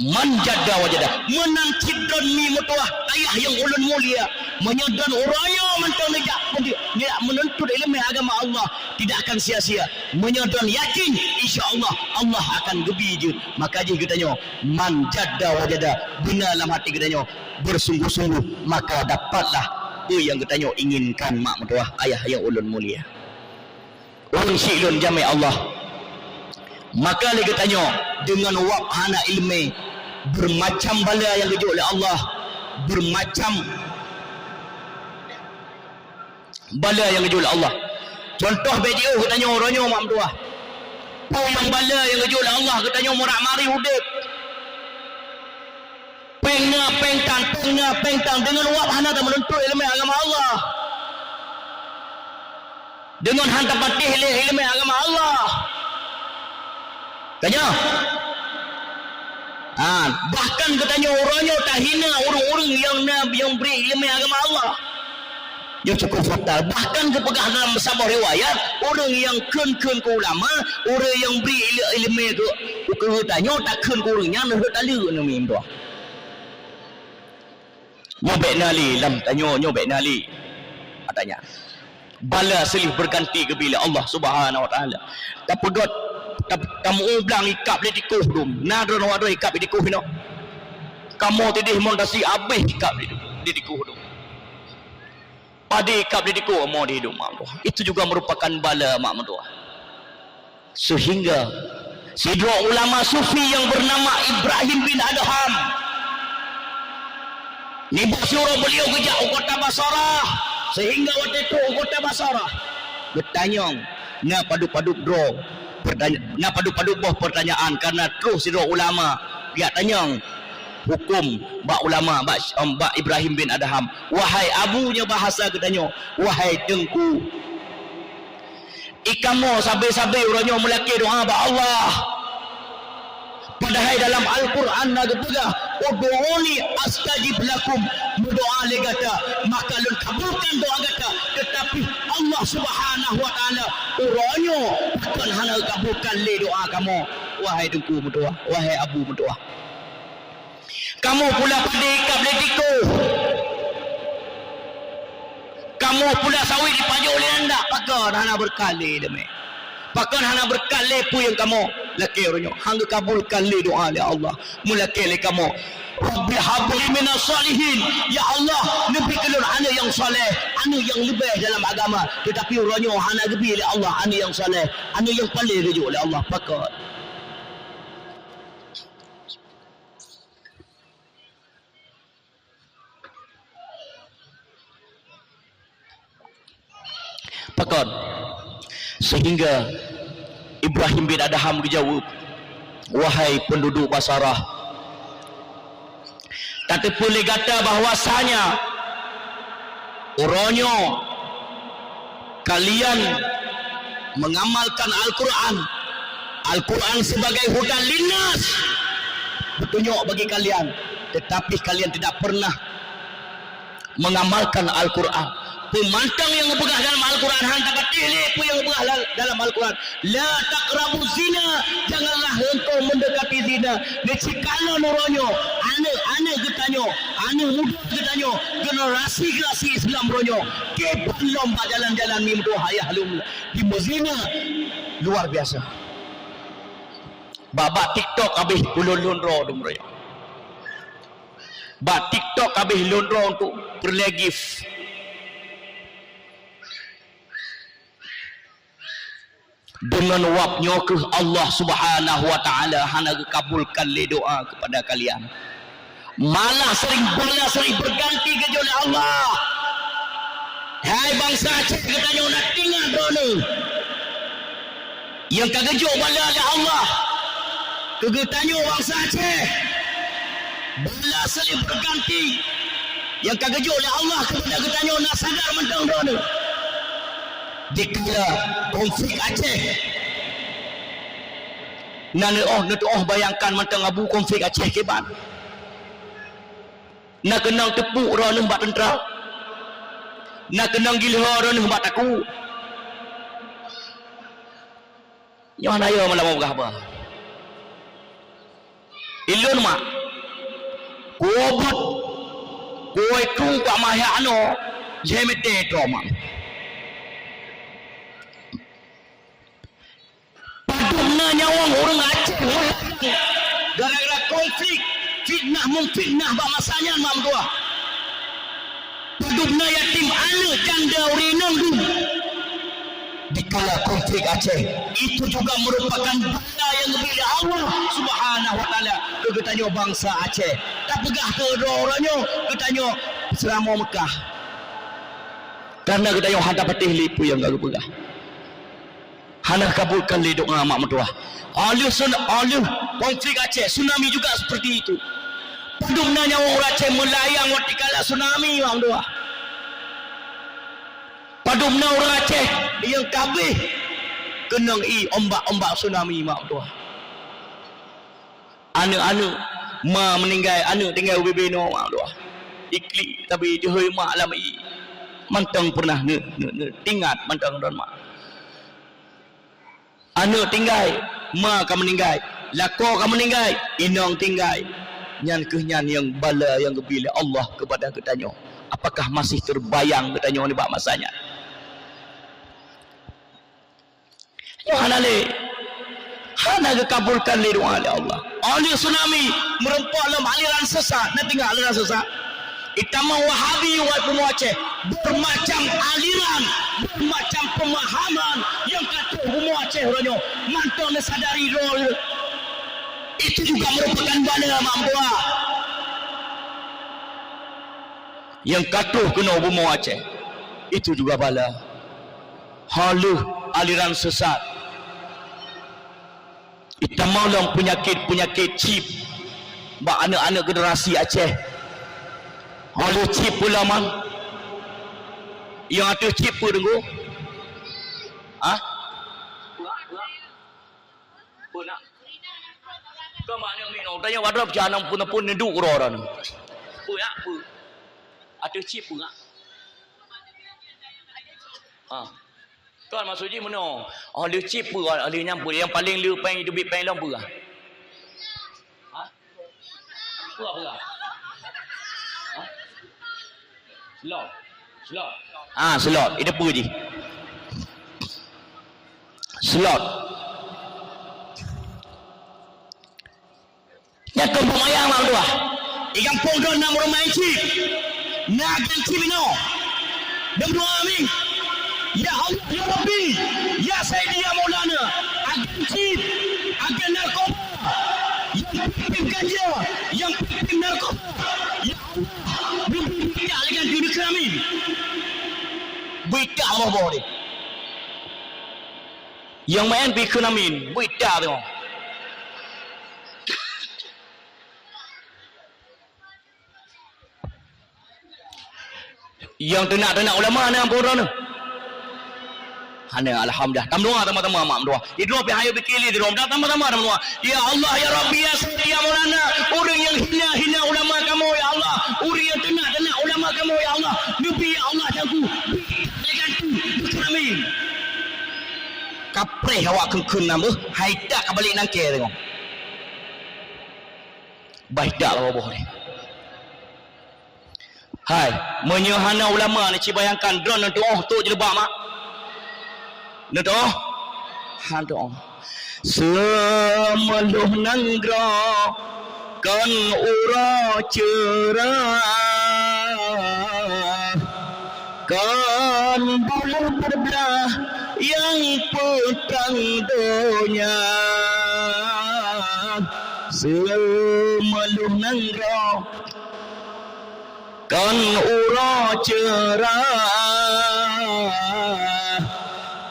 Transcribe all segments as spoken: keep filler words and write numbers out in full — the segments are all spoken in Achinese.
Man jadda wajada. Meunan cit droeneuh mi meutuwah, ayah nyang ulôn mulia. Meunyoe droeneuh uroe nyoe mantong neujak, neujak meununtut ileumèe agama Allah, tidak akan sia-sia. Meunyoe droeneuh yakin, insya Allah, Allah akan geubri jeuet. Maka jih geutanyoe, man jadda wajada. Beuna lam hati geutanyoe, bersungguh-sungguh, maka dapatlah peue nyang geutanyoe inginkan, mak meutuwah, ayah nyang ulôn mulia. Ureueng syiek lôn jamé Allah. Maka lé geutanyoe, deungon wab hana ileumèe, beumacam bala nyang geujok lé Allah, beumacam bala nyang geujok lé Allah. Contoh bèk jiôh geutanyoe uroe nyoe, mak meutuwah. Peue nyang bala nyang geujok lé Allah, geutanyoe meurak-marit udép. Péng na, péng tan, péng na, péng tan, deungon wab hana tameununtut ileumèe agama Allah. Deungon hana tapatéh lé ileumèe agama Allah. Ka nyoe? Ha, bahkan geutanyoe uroe nyoe tahina ureueng-ureueng nyang na, nyang bri ileumèe agama Allah. Nyoe cukup fatal. Bahkan geupeugah dalam saboh riwayat, ureueng nyang kheun-kheun keu ulama, ureueng nyang bri ile-, ileumèe keu, keu geutanyoe, takheun keu ureueng nyan, rhot taleue neumieng droe. Nyoe bèk na lé lam tanyoe, nyoe bèk na lé. Katanya, bala silih berganti geubri lé Allah Subhanahu wa Taala. Tapeugöt, ta-, tamuublang ikab lé tikôh dum. Na droeneuh ikab lé tikôh inoe. Kamoe tidéh mon tasi abéh ikab lé, lé tikôh dum. Padé ikab lé tikôh kamoe di hidup, mak meutuwah. Itu juga merupakan bala, mak meutuwah. Sehingga sidroe ulama sufi nyang bernama Ibrahim bin Adham, nibak siuroe beliau geujak u kota Basrah, sehingga watèe trôk u kota Basrah, geutanyong, na padub-padub droe, pertanya-, na padub-padub boh pertanyaan, karena troh sidroe ulama geujak tanyong hukôm bak ulama, bak, bak Ibrahim bin Adham. Wahai abu, nyoe bahasa geutanyoe, wahai teungku. I kamoe sabe-sabe uroe nyoe meulakèe doa bak Allah. Padahai dalam Al-Quran na geupeugah, "Ud'uni astajib lakum," meudoa lé gata, maka lôn kabulkan doa gata. Teutapi Allah Subhanahu wa Taala uroe nyoe pakon hana kabulkan lé doa kamoe, wahai teungku meutuwah, wahai abu meutuwah. Kamoe pula padé ikab lé tikôh. Kamoe pula sawét jipajôh lé landak, pakon hana beureukat lé teumé. Pakon hana beureukat lé peue nyang kamoe lakèe uroe nyoe. Han geukabulkan lé doa lé Allah. Meulakèe lé kamoe, "Rabbi habli minas shalihin." Ya Allah, neubri keu lôn aneuk nyang saleh, aneuk nyang leubeh dalam agama. Teutapi uroe nyoe hana geubri lé Allah aneuk nyang saleh, aneuk nyang paléng geujok lé Allah. Pakon? Pakon? Sehingga Ibrahim bin Adham geujaweueb, "Wahai penduduk Basrah, tateupeue lé gata bahwasanya uroe nyoe kalian mengamalkan Al-Quran. Al-Quran sebagai hudan linnas, petunjuk bagi kalian, tetapi kalian tidak pernah mengamalkan Al-Quran. Peue mantong nyang geupeugah dalam Al-Quran, han tapatéh lé peue nyang geupeugah la-, dalam Al-Quran. La taqrabu zina, janganlah engkau mendekati zina. Neucit kalon uroe nyoe, aneuk-aneuk geutanyoe, aneuk muda geutanyoe, generasi-generasi Islam uroe nyoe, kiban lom bak jalan-jalan mi meutuwah ayah lom, di meuzina luar biasa. Bak, bak TikTok habéh peuet lhôn droe dum raya. Bak TikTok habéh lhôn droe untuk peureulèe gift. Deungon wab nyoe keuh Allah Subhanahu wa Taala hana geukabulkan lé doa kepada kalian. Malah sering, bala sering berganti geujok lé Allah. Hai bansa Aceh, geutanyoe na teuingat droeneuh. Nyang ka geujok bala lé Allah keu geutanyoe bansa Aceh, bala silih berganti nyang ka geujok lé Allah keupada geutanyoe na sadar mantong droeneuh. Dikala konflik Aceh, na neuoh, neutuoh bayangkan mantong abu konflik Aceh kiban. Na keunong teupuk droeneuh bak teuntra. Na keunong gilho droeneuh bak takue. Nyoe hana yo malam peugah haba. Ilôn mak, kuobot, kuoi krueng bak mayak anoe, jai mete droe mak. Padub na nyawöng ureuëng Aceh meulayan gara-gara konflik, fitnah meufitnah bak masa nyan mak meutuah. Padub na yatim aneuëk janda ureuëng inong dum. Dikala konflik Aceh, itu juga merupakan bala yang geubri lé Allah Subhanahu wa Taala keu geutanyoe bansa Aceh. Tapeugah keu droe-droe nyoe geutanyoe Seuramoe Meukah. Karena geutanyoe hana patéh lé peue nyang ka geupeugah. Hana kabulkan lé doa mak meutuah. Óh lheueh sun-, óh lheueh konflik Aceh, tsunami juga seperti itu. Padub na nyawöng ureuëng Aceh meulayan watée kala tsunami mak meutuah. Padub na ureuëng Aceh nyang ka abéh keunong ié ombak-ombak tsunami mak meutuah. Aneuëk-aneuëk ma meuninggai, aneuëk tinggai ubé-bé inoe mak meutuah. Iklik tabi jihôi mak lam ié. Mantong pernah ne, ne, ne, teuingat mantong droe mak. Aneuëk tinggai, ma ka meuninggai, lakoe ka meuninggai, inong tinggai. Nyan kheueh nyan nyang bala nyang geubri lé Allah keupada geutanyoe. Apakah masih teubayang geutanyoe nibak masa nyan? Nyoe hana lé. Hana geukabulkan lé doa lé Allah. Óh lheueh tsunami, meurumpok lom aliran sesat. Na teuingat aliran sesat? Itamong Wahabi, wahai bumoe Aceh, bermacam aliran, bermacam pemahaman nyang ka troh bumoe Aceh uroe nyoe, mantong neusadari droe. Itu juga merupakan bala mak meutuah. Nyang ka troh keunoe bumoe Aceh, itu juga bala. Óh lheueh aliran sesat. Itamong lom peunyakét-peunyakét chip bak aneuëk-aneuëk generasi Aceh. Óh lheueh chip peue lom? Nyang ateueh chip peue, Teungku? Hah? Peue nak? Keu mak nyoe minoe, tanyong padub janong pun-pun neuduek uroe droeneuh. Peue nak, peue? Ateueh chip peue nak? Ha. Kon maksud jih meunoe. Óh lheueh chip peue, óh lheueh nyan peue? Nyang paleng le péng, teubiet péng lom peue? Ha? Peue, peue? Ha? Slot. Slot. Ah, slot. Itu peue jih? Slot. Nyan keuh peumayang mak meutuah. Di gampông droe na meurumahi chip. Na agen chip inoe. Dum doa amin. Ya Allah, ya Rabbi, ya Sayyidi, ya Maulana. Agen chip, agen narkoba. Nyang pip-pip ganja, nyang pip-pip narkoba. Ya Allah, bri, bri, bri, lagèe nyan keuh amin. Bri tak Allah boh deh. Nyang maén bri kheun amin, beuita teuh. Nyang teunak-teunak ulama na ampôn droeneuh. Hana, alhamdulillah. Tameudoa sama-sama mak meudoa. Idroe pih hayeu bikili idroe. Dah sama-sama tameudoa. Ya Allah, ya Rabbi, ya Sayyidi, ya Maulana. Ureueng nyang hina-hina ulama kamoe, ya Allah. Ureueng nyang teunak-teunak ulama kamoe, ya Allah. Neubi, ya Allah, jago. Beuita lagèe nyan keuh. Amin. Kapreh awak kheun-kheun na beuh, hai tak ka balek nangkée teungoh. Bah dak lah boh ni. Hai, meunyoe hana ulama ni, ci bayangkan droeneuh tuoh tok jilbab mak. Neutuoh? Han tuoh. Seumeuleuh nanggroe kon uroe ceurah. Kon buleuen peublah nyang peutrang donya, seumeuleuh nanggroe kon uroe ceurah.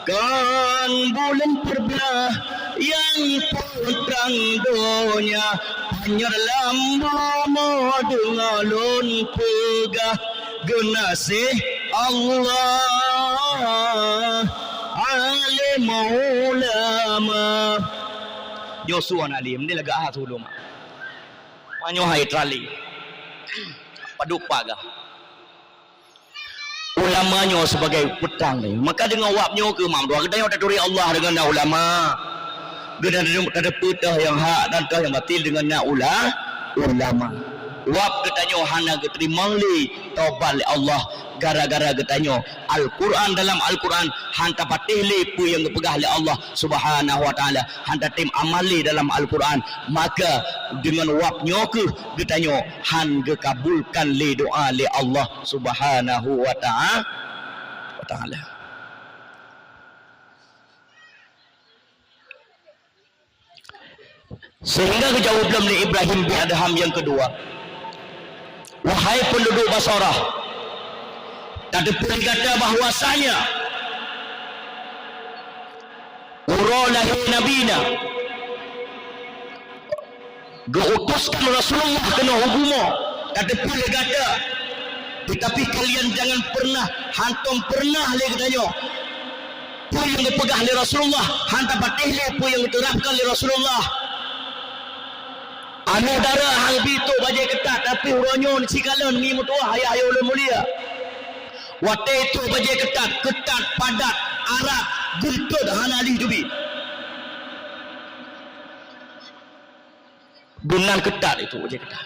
Kon buleuen peublah nyang peutrang donya, panyöt lam bumoe deungoe lôn peugah, geunaséh Allah, alim ulama. Nyoe su aneuk alim, ni lagak ha su lom. Meunyoe hai trali. Padub paga. Ulama nyoe sibagai peutrang nyoe. Maka deungon wab nyoe keuh mak meudoa, geutanyoe taturi Allah deungon na ulama. Geutanyoe tateupeue toh nyang hak dan toh nyang batil deungon na ula-, ulama. Wab geutanyoe hana geuteurimong lé tobat lé Allah gara-gara geutanyoe. Al-Quran, dalam Al-Quran han tapatéh lé peue nyang geupeugah lé Allah Subhanahu wa Taala, han tatem amal lé dalam Al-Quran. Maka deungon wab nyoe kheueh geutanyoe han geukabulkan lé doa lé Allah Subhanahu wa Ta'a-, wa Taala. Sehingga geujaweueb lom lé Ibrahim bin Adham nyang keudua, "Wahai peunduduek Basarah, tateupeue lé gata bahwasanya uroe lahé Nabi na geuutuskan Rasulullah keunoe u bumoe, tateupeue lé gata, teutapi kalian jangan pernah, hantom pernah lé geutanyoe peue nyang geupeugah lé Rasulullah, han tapatéh lé peue nyang geuteurapkan lé Rasulullah. Aneuk dara han bi trok bajée keutat, tapi uroe nyoe sikalon mi meutuwah ayah ayô lôn mulia. Watée trok bajée keutat, keutat, padat, arat, geuntot, hana lheueh teubiet." Geunan keutat itu, bajée keutat.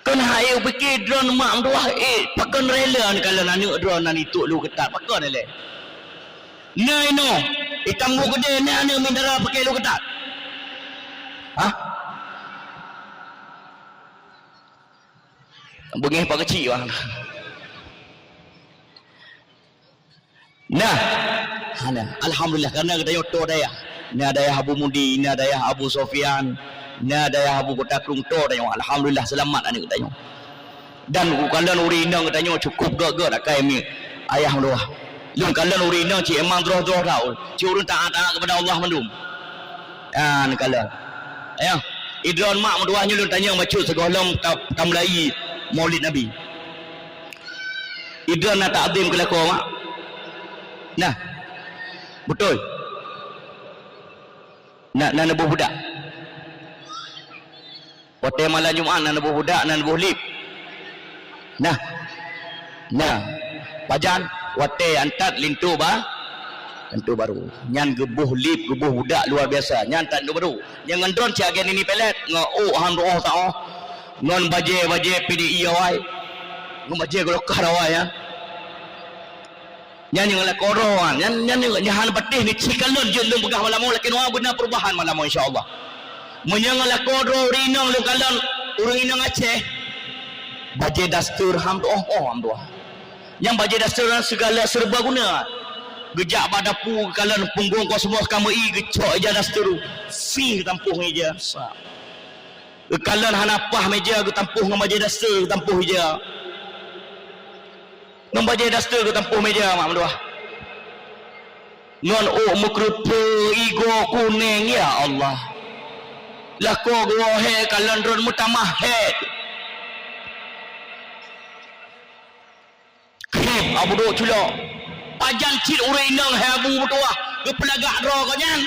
Kon hai upike droe mak meutuwah, eh, pakon rela neukalon aneuk droe nan itrok lheueh keutat, pakon lé? Na inoe, itam bu keudeh, na aneuk miet dara pike lheueh keutat. Hah? Beungéh pak keuchik, wah. Nah, hana. Alhamdulillah, karena geutanyoe toe dayah. Na dayah Abu Mudi, na dayah Abu Sofyan, na dayah Abu Kota Krueng, toe tanyoe. Alhamdulillah, seulamat aneuk geutanyoe. Dan u-, kalon ureueng inong geutanyoe cukup gét-gét akai mi ayah meutuwah. Lôn kalon ureueng inong cit emang droe-droe tau. Cit ureueng taat-taat keupada Allah mandum. Ah, neukalon. Ayah, idroe mak meutuwah nyoe lôn tanyong bacut sigohlom ta-, tameulai Maulid Nabi. Idroe na takzim keu lakoe, mak? Nah. Beutôi. Na, na neuboh budak. Watée malam Jumat na neuboh budak, na neuboh lip. Nah. Nah. Pajan? Watée antat linto ba-, linto barô. Nyan geuboh lip, geuboh budak luar biasa. Nyan antat linto barô. Nyan ngon droe cit agen ini pelet, ngon ôk han reuoh taoh. Ngon bajée-bajée P D I awai. Ngon bajée golkar awai, ya. Nyan nyang lakoe droe, nyan, nyan, nyan hana patéh ni, cit kalon jeuet lôn peugah malam nyoe, lakée nyoe beuna peurubahan malam nyoe, insya Allah. Meunyoe ngon lakoe droe ureueng inong lôn kalon ureueng inong Aceh, bajée daster han reuoh-reuoh han reuoh. Nyang bajée daster nyan segala serba guna. Geujak bak dapu kalon punggong kosmos kamoe i geucok ija daster, fih geutampoh ngon ija. Sa. Geukalon hana paih meja geutampoh ngon bajée daster geutampoh ija. Ngon bajée daster geutampoh meja mak meutuwah. Ngon ôk meukeureupeue igoe kuneng, ya Allah. Lakoe geuwoe hé kalon droe meutamah hé. Khem Abu Duk culok. Pajan cit ureueng inong hé Abu meutuwah geupeulagak droe gobnyan.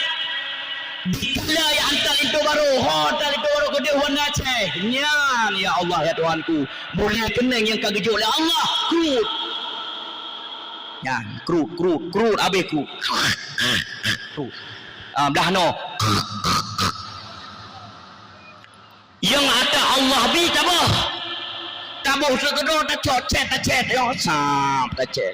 Dikala ya antat linto barô, ho antat linto barô keudeh Banda Aceh. Nyan, ya Allah, ya Tuhanku, mulia keuneng nyang ka geujok lé Allah. Krut. Nyan, krut, krut, krut, abéh krut. Krut. Ah, blah noe. Nyang ata Allah bi taboh. Taboh sigoe tacok, cet, tacet, yo, sab, tacet.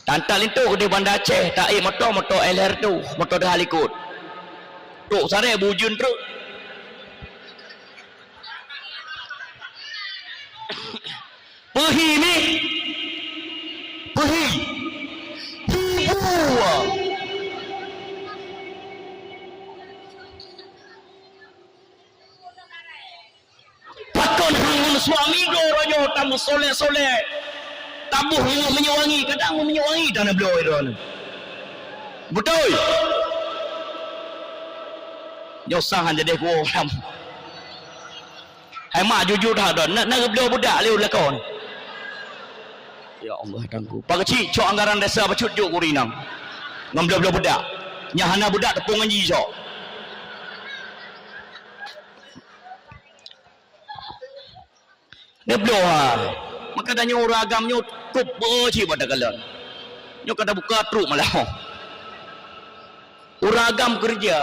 Tanta linto di Banda Aceh, taék moto, moto L R tu, moto dah likot. Trok saré bujeuen trok. Peuhi mi. Peuhi. Hibu. Pakon hang ngon suami droe nyoe tameusolek-solek. Taboh minyeuk wangi, kadang minyeuk wangi tan na bloe droe. Beutôi. Nyoe sah han jadi kuwoe lam. Hai mak, jujur that droe, na, na geubloe budak lé ulakon. Ya Allah, Tuhanku. Pak Keuchik, cok anggaran desa bacut jok keu ureueng inong. Ngon bloe-bloe budak. Nyang hana budak teupeue ngon jih cok. Geubloe ha. Maka tanyoe ureueng agam nyoe kop beu cit bak takalon. Nyoe ka tabuka trok malam. Ureueng agam keureuja,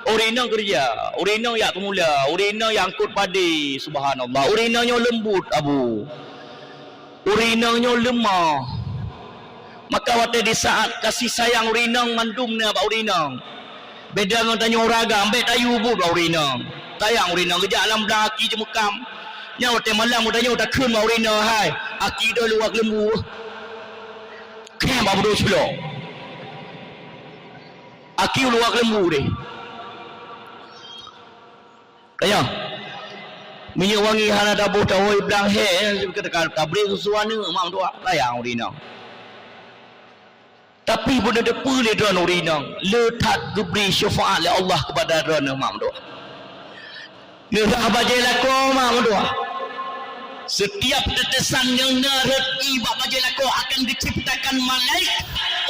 ureueng inong keureuja, ureueng inong jak keumula, ureueng inong jak angkot padé, subhanallah, ureueng inong nyoe leumbot, Abu. Ureueng inong nyoe leumah. Maka watée di saát kasih sayang ureueng inong mandum na bak ureueng inong. Beda ngon tanyoe ureueng agam, bék tayue buet bak ureueng inong. Sayang ureueng inong geujak lam blang aki jeumeukam. Nyan watée malam tanyoe takheun bak ureueng inong, "Hai, aki droe luwa keuleumbu." Khem abdo seulok. Aki luwa keuleumbu deh. Tanya. Minyeuk wangi hana taboh tawoi blang hé, ka tabri susu aneuk mak meutuah. Sayang ureueng inong. Tapi beuneuteupeu lé droeneuh ureueng inong, le that geubri syafaat lé Allah keupada droeneuh mak meutuah. Neurhah bajée lakoe mak meutuah. Setiap tetesan nyang na rhot ié bak bajée lakoe akan diciptakan malaikat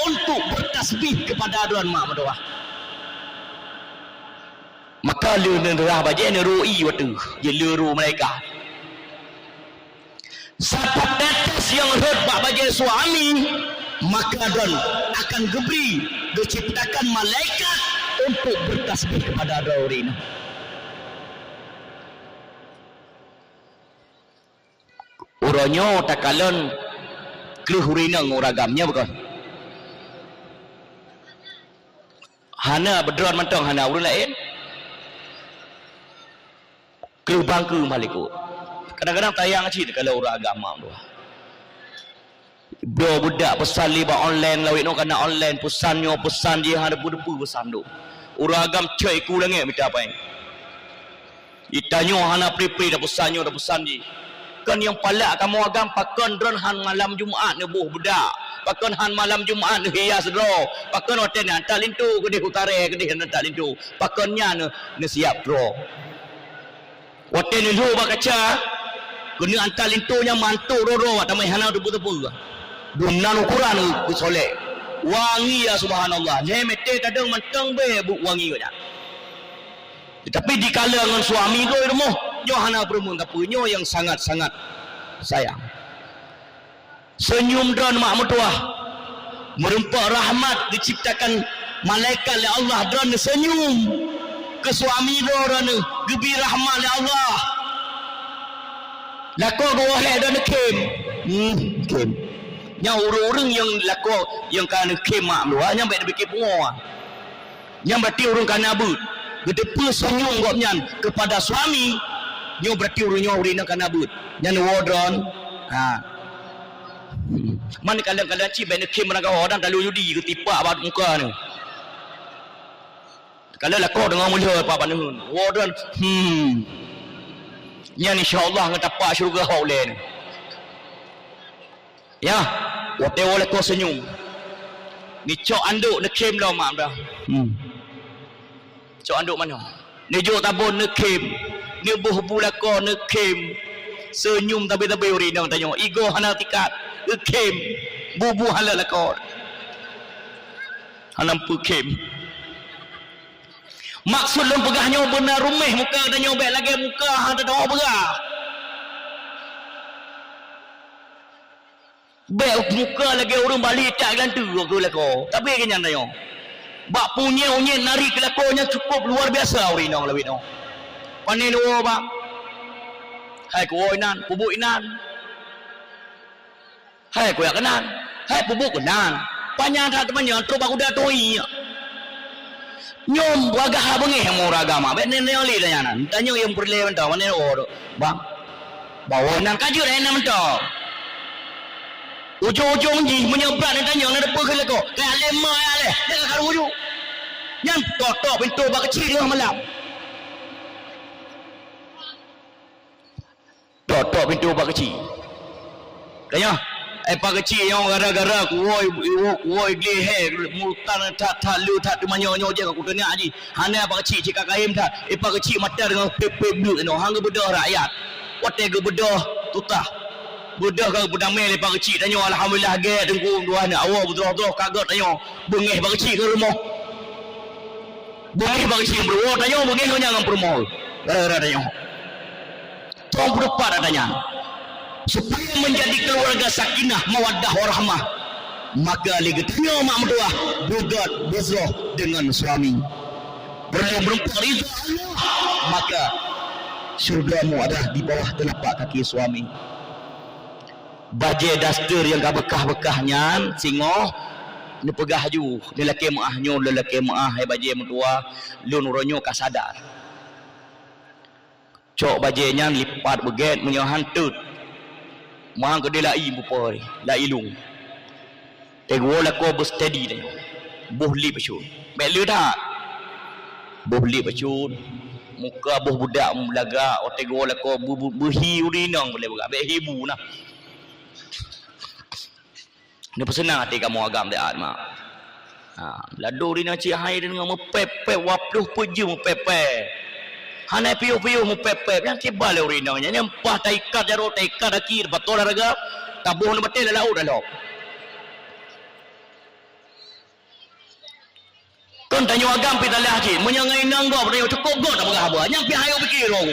untuk bertasbih kepada droeneuh mak meutuah. Maka le neurhah bajée neuro ié watée, jeuet le ro malaikat. Sapat tetes nyang rhot bak bajée suami, maka droeneuh akan geubri, geuciptakan malaikat untuk bertasbih kepada droeneuh. Uroe nyoe takalon kreueh ureueng inong ureueng agam nyoe bukon? Hana beudroe mantong, hana ureueng laén. Kreueh bangke malikot. Kadang-kadang tayang cit kalau ureueng agam mak meutuah. Bloe beudak peusan lé bak online, lawét nyoe kana online, peusan nyoe, peusan jih, hana deupeu-deupeu peusan tu. Ureueng agam cok iku langét mita péng. Itanyoe hana pri-pri tapeusan nyoe tapeusan jih. Kon nyang palak kamoe agam, pakon droeneuh han malam Jumat neuboh beudak, pakon han malam Jumat neuhias droe, pakon watée neuantak linto keudeh u taré keudeh neuantak linto, pakon nyan neu-, neusiab droe. Watée neulhô bak kaca, keuneuk antak linto nyang mantok roro tamai hana teupeu-teupeu. Dum nan ukoran geusolek. Wangi ya subhanallah. Lhée meté tadong mantong bé bu wangi gobnyan. Tetapi dikala ngon suami goe rumoh, nyoe hana peureumeun, tapi nyoe nyang sangat-sangat sayang. Seunyum droeneuh mak meutuah. Meurumpok rahmat geuciptakan malaikat lé Allah droeneuh seunyum. Keu suami droeneuh geubri rahmat lé Allah. Lakoe geuwoe lé droeneuh khém. Hmm, khém. Nyang ureueng-ureueng nyang lakoe nyang ka neukhém mak meutuah, nyang bék neupiké pungoe. Nyan berarti ureueng kana beuet. Geuteupeu seunyum gobnyan keupada suami, nyoe berarti ureueng nyoe ureueng inong kana beuet. Nyan woe droeneuh. Ha. Hmm. Man kadang-kadang cit bék neukhém meurangkaho dan talu judi geutipak bak muka nyoe. Kalau lakoe deungoe meulhö pat bak neuheun, woe droeneuh. Hmm. Nyan insya Allah ngon tapak syeuruga hok ulée nyoe. Ya, watée woe lakoe seunyum. Neucok andok neukhém lom mak dah. Hmm. Cok andok manoe. Neujok tabon neukhém. Neuboh bu lakoe neukhém. Seunyum tabe-tabe ureueng inong tanyoe. Igoe hana tikat. Neukhém. Bubu hana lakoe. Hana peue khém. Maksud lôn peugah nyoe beuna ruméh muka tanyoe bék lagée muka hana teudoh peugah. Bék muka lagée ureueng bali tak geulanteue keu lakoe. Tapi keu nyan tanyoe. Bak punyueng unyét nari keu lakoe nyan cukup luar biasa ureueng inong lawét nyoe. Pane neuwoe bang. Hai kuwoe inan, peubuet inan. Hai kuyak keunan. Hai peubuet keunan. Panyang that teumanyang trok bak guda tui. Nyoe bagah beungéh murah agama. Bék nyoe lé tanyoe nan. Tanyoe nyang peureulée mantong, pane neuwoe tu. Bang. Bawah nan ka jeuet, eh, nan mantong. Ujong-ujong jih meunyoe brat neutanyong na deupeu keu lakoe. Keu aléh ma ya aléh. Dia ka karu uju. Nyan tok-tok pintoe bak keuchik teungoh malam. Tok-tok pintoe bak keuchik. Tanya, eh, bak keuchik nyoe gara-gara kuwoe, kuwoe gleh, eh, murtan that-that le that teumanyong nyoe je ka kuteunak jih. Hana bak keuchik cit ka kayém that. Eh, bak keuchik mata deungon pép-pép deuk inoe, han geubeudôh rakyat. Watée geubeudôh tutah. Beudôh ka geupeudamé lé bak keuchik tanyoe, alhamdulillah gét teungku dua aneuk awak beudroh-droh ka gét tanyoe. Beungéh bak keuchik ngon rumoh. Beungéh bak keuchik beureuwoe tanyoe, beungéh ngon nyan ngon peurumoh. Gara-gara tanyoe. Tông peudeupat ata nyan. Supaya menjadi keluarga sakinah, mawaddah, warahmah. Maka lé geutanyoe mak meutuwah, beugét beusroh deungon suami. Peureulée meureumpok ridha Allah, maka syeurugamu adalah di bawah teulapak kaki suami. Bajée daster nyang ka beukah-beukah nyan singoh neupeugah ju, neulakée meuáh nyoe, neulakée meuáh, hai bajée meutuwah, lôn uroe nyoe ka sadar. Cok bajée nyan lipat beugét meunyoe han teut. Meuhang keudeh lai bupôi, lai lung. Teungoh lakoe beusteady tanyoe. Boh lip bacut. Bék le that. Boh lip bacut. Muka boh budak meulaga, oh teungoh lakoe beu-, beu-, beuhi ureueng inong boleh beugah. Bék hi bu nah. Neupeuseunang até kamoe agam taát, mak. Ha, ladôm rinong cit hai deungon meupép-pép, waploh peuet jeuem meupép-pép. Hana piôh-piôh meupép-pép. Nyang kiban lé ureueng inong nyan, nyang paih taikat jaroe, taikat aki, bak toh laraga, taboh nibak batée lam laôt dah lom. Kon tanyoe agam pih talah cit, meunyoe ngon inong gob tanyoe cukôp gob tapeugah haba, nyang pih hayeu pike roh.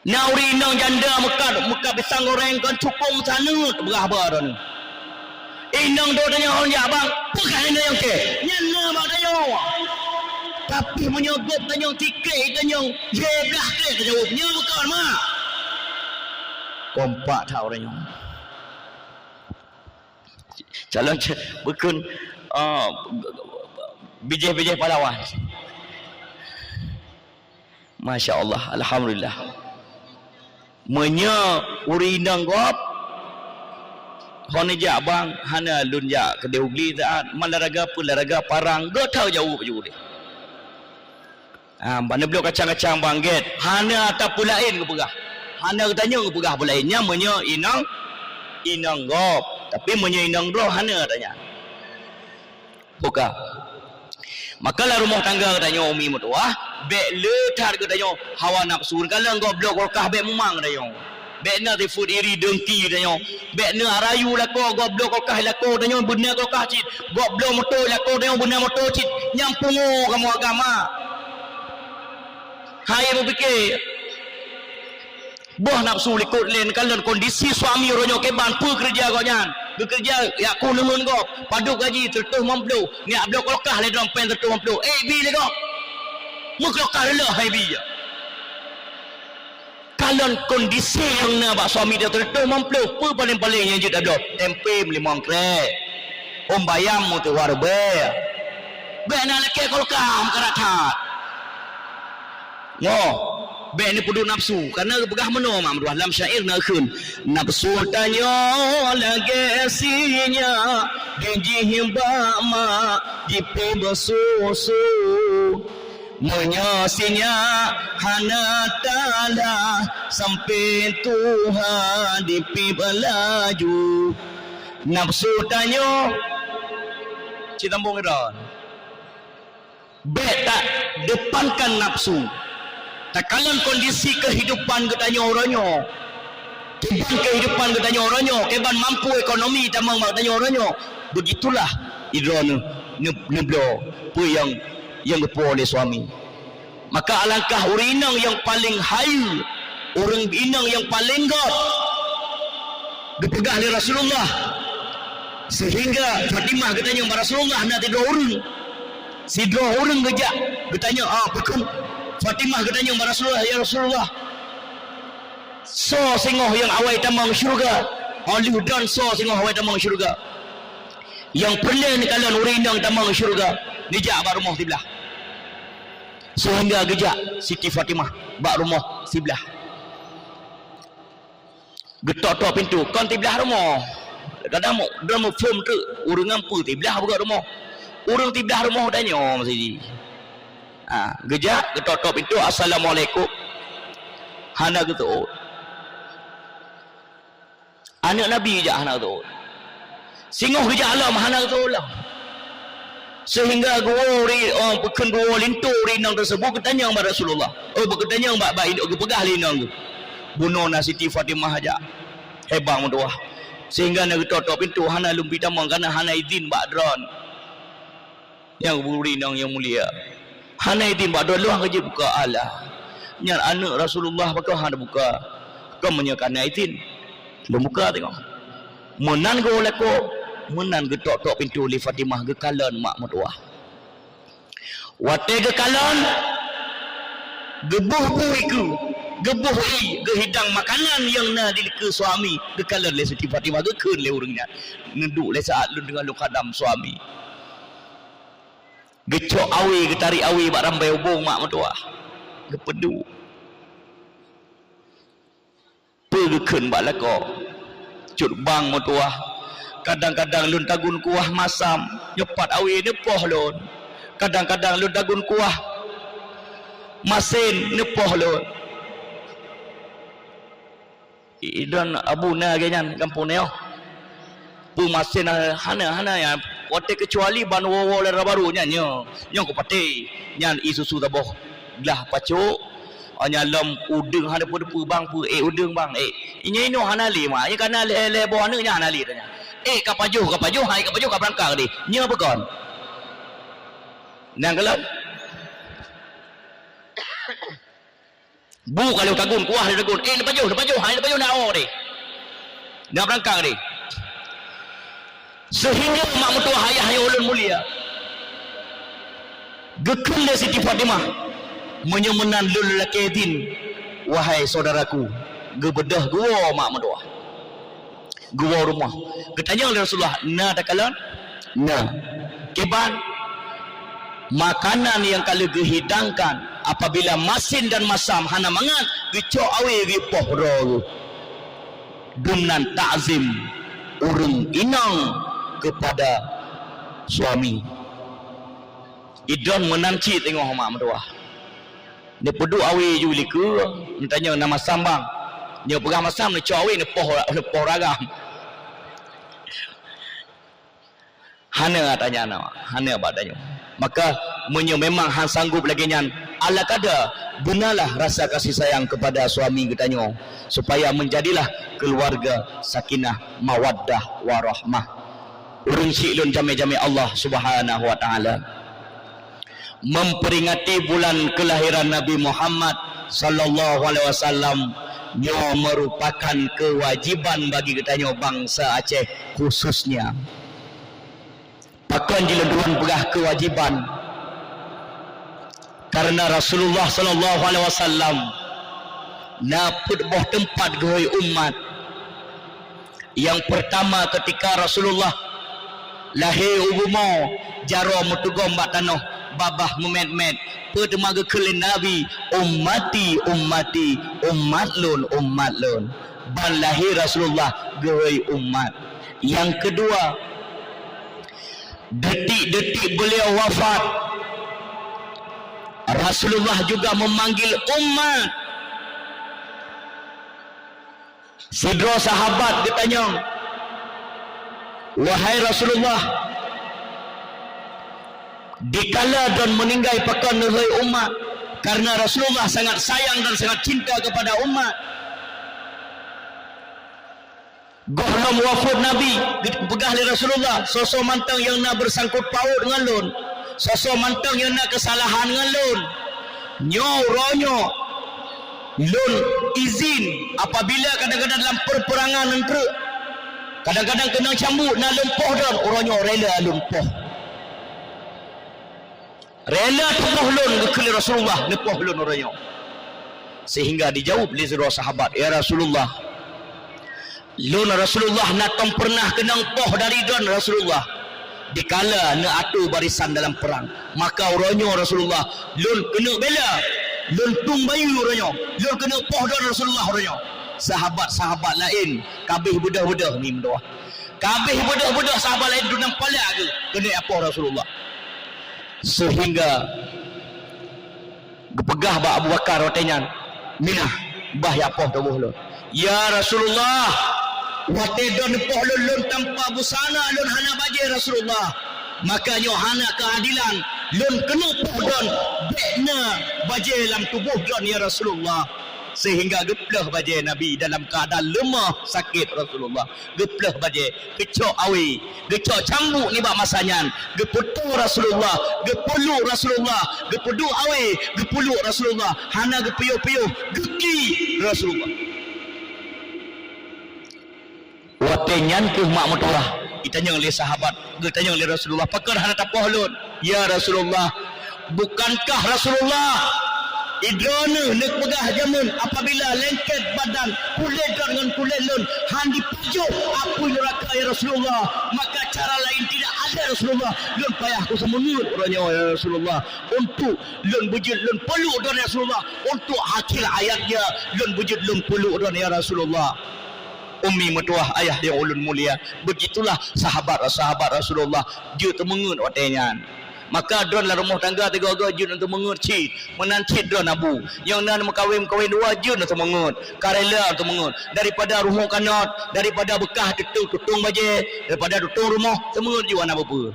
Na ureueng inong janda meukat, meukat pisang goreng kon cukong saneut beurah ba droeneuh. Inong droe tanyoe hon jak bang, peugah inong nyang kèe, nyan na bak tanyoe. Tapi meunyoe gob tanyoe tikrek, tanyoe lhèe blah trek tajaweueb, nyoe bukon mak. Kompak that ureueng nyoe. Calon ce-, bukon, ah, bijéh-bijéh pahlawan. Masya Allah, alhamdulillah. Meunyoe ureueng inong gob, hon jak bang, hana lôn jak keudeh u Bugli taát, man laraga peue laraga parang, geutanyoe jaweueb ju deh. Ah, ban neubloe kacang-kacang bang gét, hana ata peue laén geupeugah. Hana geutanyoe geupeugah peue laén, nyan meunyoe inong, inong gob. Tapi meunyoe inong droe, hana tanya. Buka. Maka lam rumoh tangga geutanyoe umi meutuwah, bék le that geutanyoe hawa nafsu. Kalon gob bloe kulkah bék mumang geutanyoe. Bék na sifeuet iri deungki geutanyoe. Bék na rayu lakoe gob bloe kulkah lakoe geutanyoe beuna kulkah cit. Gob bloe moto lakoe geutanyoe beuna moto cit. Nyang pungo kamoe agama. Hai mupike. Boh nafsu likot lé neukalon kondisi suami uroe nyoe kiban peue keureuja gobnyan. Geukeureuja jak ku neumon gob, padub gaji seureutôh limong ploh, neujak bloe kulkah lé droe péng seureutôh limong ploh. Eh, bi lé gob. Meukeulokah reuloh hai bi. Kalon kondisi nyang na bak suami teuh seureutôh limong ploh, peue paleng-paleng nyang jeuet tabloe? Tempe meulimong krek. Ôm bayam meutuwah rubée. Bék na lakée kulkah meukarat that. Ngo, bék neupeuduek nafsu, kareuna geupeugah meunoe mak meutuwah lam syair na kheun, "Nafsu tanyoe lagée sinyak, dijih bak mak jipeubeusôh-sôh. Meunyoe sinyak hana talah, sampoe tuha dipiep laju." Nafsu tanyoe, cit tambong droe. Bék tadepankan nafsu. Takalon kondisi keuhidupan geutanyoe uroe nyoe. Kiban keuhidupan geutanyoe uroe nyoe, kiban mampu ekonomi tamong bak geutanyoe uroe nyoe. Beugitulah droeneuh neu-, neubloe peue nyang, nyang geupuwoe lé suami. Maka alangkah ureueng inong nyang paleng hayeue, ureueng inong nyang paleng gob geupeugah lé Rasulullah, seuhingga Fatimah geutanyong bak Rasulullah na sidroe ureueng. Sidroe ureueng geujak geutanyong, ah, pakon Fatimah geutanyong bak Rasulullah, "Ya Rasulullah, soe singoh nyang awai tamong syeuruga?" Oh, lheueh droen soe singoh awai tamong syeuruga? Nyang peureulée neukalon ureueng inong tamong syeuruga, neujak bak rumoh siblah. Seuhingga geujak Siti Fatimah bak rumoh siblah. Geutok-tok pintoe, kon siblah rumoh. Kadang mu-, droe muphom teuk, ureueng nyan peue siblah bak rumoh. Ureueng siblah rumoh tanyoe meuseujid. Ha, geujak, geutok-tok pintoe, "Assalamualaikum." Hana geuseuôt. Aneuk Nabi jak hana geuseuôt. Singoh geujak lom hana geuseuôt lom. Seuhingga geuwoe ri-, oh, pakon geuwoe linto ureueng inong teuseubut geutanyong bak Rasulullah. Oh, geutanyong bak, bak induk geupeugah lé inong geuh, "Bunoe na Siti Fatimah jak. Hebat meutuwah. Seuhingga na geutok-tok pintoe hana lôn bi tamong kareuna hana idhin bak droen." Nyang ureueng inong nyang mulia. Hana idhin bak droe lôn hana jeuet buka, alah. Nyan aneuk Rasulullah pakon hana buka. Kon meunyoe ka na idhin, lôn buka teungoh. Meunan geuwoe lakoe, meunan geutok-tok pintoe lé Fatimah, geukalon mak meutuwah. Watée geukalon, geuboh bu ikeue, geuboh ié, geuhidang makanan nyang na di likeue suami, geukalon lé Siti Fatimah, geukheun lé ureuëng nyan. Neuduek lé saát lôn deungon lôn khadam suami. Geucok awe, geutarék awe bak rambai ubong mak meutuwah. Geupeuduek. Peue geukheun bak lakoe? Cut bang meutuwah. Kadang-kadang lôn tagun kuah masam, nyoe pat awe neupoh lôn. Kadang-kadang lôn tagun kuah masen, neupoh lôn. Idon abu na lagée nyan gampông nyoe. Peue masen hana, hana nyan. Watée keucuali ban woe-woe lé dara barô nyan nyoe. Nyoe kupatéh. Nyan ié susu saboh glah pacok. Oh, nyan lom udeueng hana peue-peue bang, peue ék udeueng bang, ék. Inyoe inoe hana lé ma, nyoe kana lhée-lhée boh aneuk nyan hana lé tanyan. Ék ka pajoh, ka pajoh, hai ka pajoh ka beurangkat deh. Nyoe peue kon? Nyan kalon. Bu ka lheueh tagun, kuah lheueh tagun. Eh, neupajoh, neupajoh, hai neupajoh, na o deh. Na beurangkat deh. Seuhingga mak meutuwah ayah nyang ulôn mulia, geukheun lé Siti Fatimah, "Meunyoe meunan lôn lakée idhin, wahai syedaraku." Geubeudôh geuwoe mak meutuwah. Geuwoe rumoh. Geutanyong lé Rasulullah, "Na takalon?" "Na." "Kiban?" "Makanan nyang ka lheueh geuhidangkan, apabila masin dan masam hana mangat, geucok awe geupoh droe geuh." Dumnan takzim ureuëng inong keupada suami. Idon meunan cit teungoh mak meutuwah. Neupeuduek awe ju likeue, neutanyong na masam bang. Nyoe peugah masam neucok awe neupoh, neupoh ragam. Hana tanya na, hana bak tanyoe. Maka meunyoe memang han sanggup lagée nyan, ala kada gunalah rasa kasih sayang kepada suami geutanyoe, supaya menjadilah keluarga sakinah, mawaddah, warahmah. Ureuëng syiek lôn jamé-jamé Allah Subhanahu wa Taala. Memperingati bulan kelahiran Nabi Muhammad sallallahu alaihi wasallam nyoe merupakan kewajiban bagi geutanyoe bansa Aceh khususnya. Pakon jih lôn tuan peugah kewajiban? Karena Rasulullah sallallahu alaihi wasallam na peuet boh teumpat geuhôi umat. Nyang peurtama, keutika Rasulullah lahé u bumoe, jaroe meutugom bak tanoh, babah meumét-mét, peue teuma geukheun lé Nabi, "Ummati, ummati, umat lôn, umat lôn." Ban lahé Rasulullah geuhôi umat. Nyang keudua, detik-detik beliau wafat, Rasulullah juga memanggil umat. Sidroe sahabat geutanyong, "Wahai Rasulullah, dikala droen meuninggai pakon neuhôi umat?" Karena Rasulullah sangat sayang dan sangat cinta kepada umat. Gohlom wafeuet Nabi, geupeugah lé Rasulullah, "Soe-soe mantong nyang na beusangkot paôt ngon lôn, soe-soe mantong nyang na keusalahan ngon lôn, nyoe uroe nyoe lôn izin, apabila kadang-kadang lam peupeurangan ngon treuk, kadang-kadang keunong cambuk na lôn poh droen, uroe nyoe rela lôn poh." Rela tuboh lôn geukheun lé Rasulullah neupoh lôn uroe nyoe. Sehingga dijaweueb lé sidroe sahabat, "Ya Rasulullah, lôn Rasulullah na tom peureunah keunong poh dari droen Rasulullah dikala neuatoe barisan dalam perang. Maka uroe nyoe Rasulullah, lôn keuneuk bela, lôn tueng bayeue uroe nyoe, lôn keuneuk poh droen Rasulullah uroe nyoe." Sahabat-sahabat laén ka abéh beudôh-beudôh ni meudoá. Ka abéh beudôh-beudôh sahabat laén dum nam palak geuh keuneuk poh Rasulullah. Sehingga geupeugah bak Abu Bakar watée nyan, "Minah, bah jak poh tuboh lôn." "Ya Rasulullah, watée droen neupoh lôn, lôn tanpa busana, lôn hana bajée Rasulullah. Maka nyoe hana keuadilan, lôn keuneuk poh droen bék na bajée lam tuboh droen, ya Rasulullah." Sehingga geupleuh bajée Nabi dalam keuadaan leumoh sakét Rasulullah. Geupleuh bajée, geucok awe, geucok cambuk nibak masa nyan, geupeutoe Rasulullah, geupeuleuk Rasulullah, geupeuduek awe, geupeuleuk Rasulullah, hana geupiôh-piôh, geuklik Rasulullah. Watée Watée nyan kheueh mak meutuwah, itanyong lé sahabat, geutanyong lé Rasulullah, "Pakon hana tapoh lôn, ya Rasulullah?" "Bukankah Rasulullah, droeneuh neupeugah jameun apabila lengket badan kulét droe ngon kulét lôn han jipajoh apui nuraka, ya Rasulullah, maka cara lain tidak ada, Rasulullah. Lôn payah kuseumeungeut uroe nyoe, ya Rasulullah, untuk lôn beujeuet lôn peuluk droe, ya Rasulullah, untuk akhir hayatnya lôn beujeuet lôn peuluk droe, ya Rasulullah." Ummi meutuwah, ayah nyang ulôn mulia, beugitulah sahabat-sahabat Rasulullah jeuet teumeungeut watée nyan. Maka droe lam rumoh tangga tiga-tiga jeuet teumeungeut cit, meunan cit droe Abu. Nyang na meukawen-kawen dua jeuet teumeungeut, karela teumeungeut. Daripada rumoh kanot, daripada beukah tutong, tutong bajée, daripada tutong rumoh, teumeungeut jeuet hana peue-peue.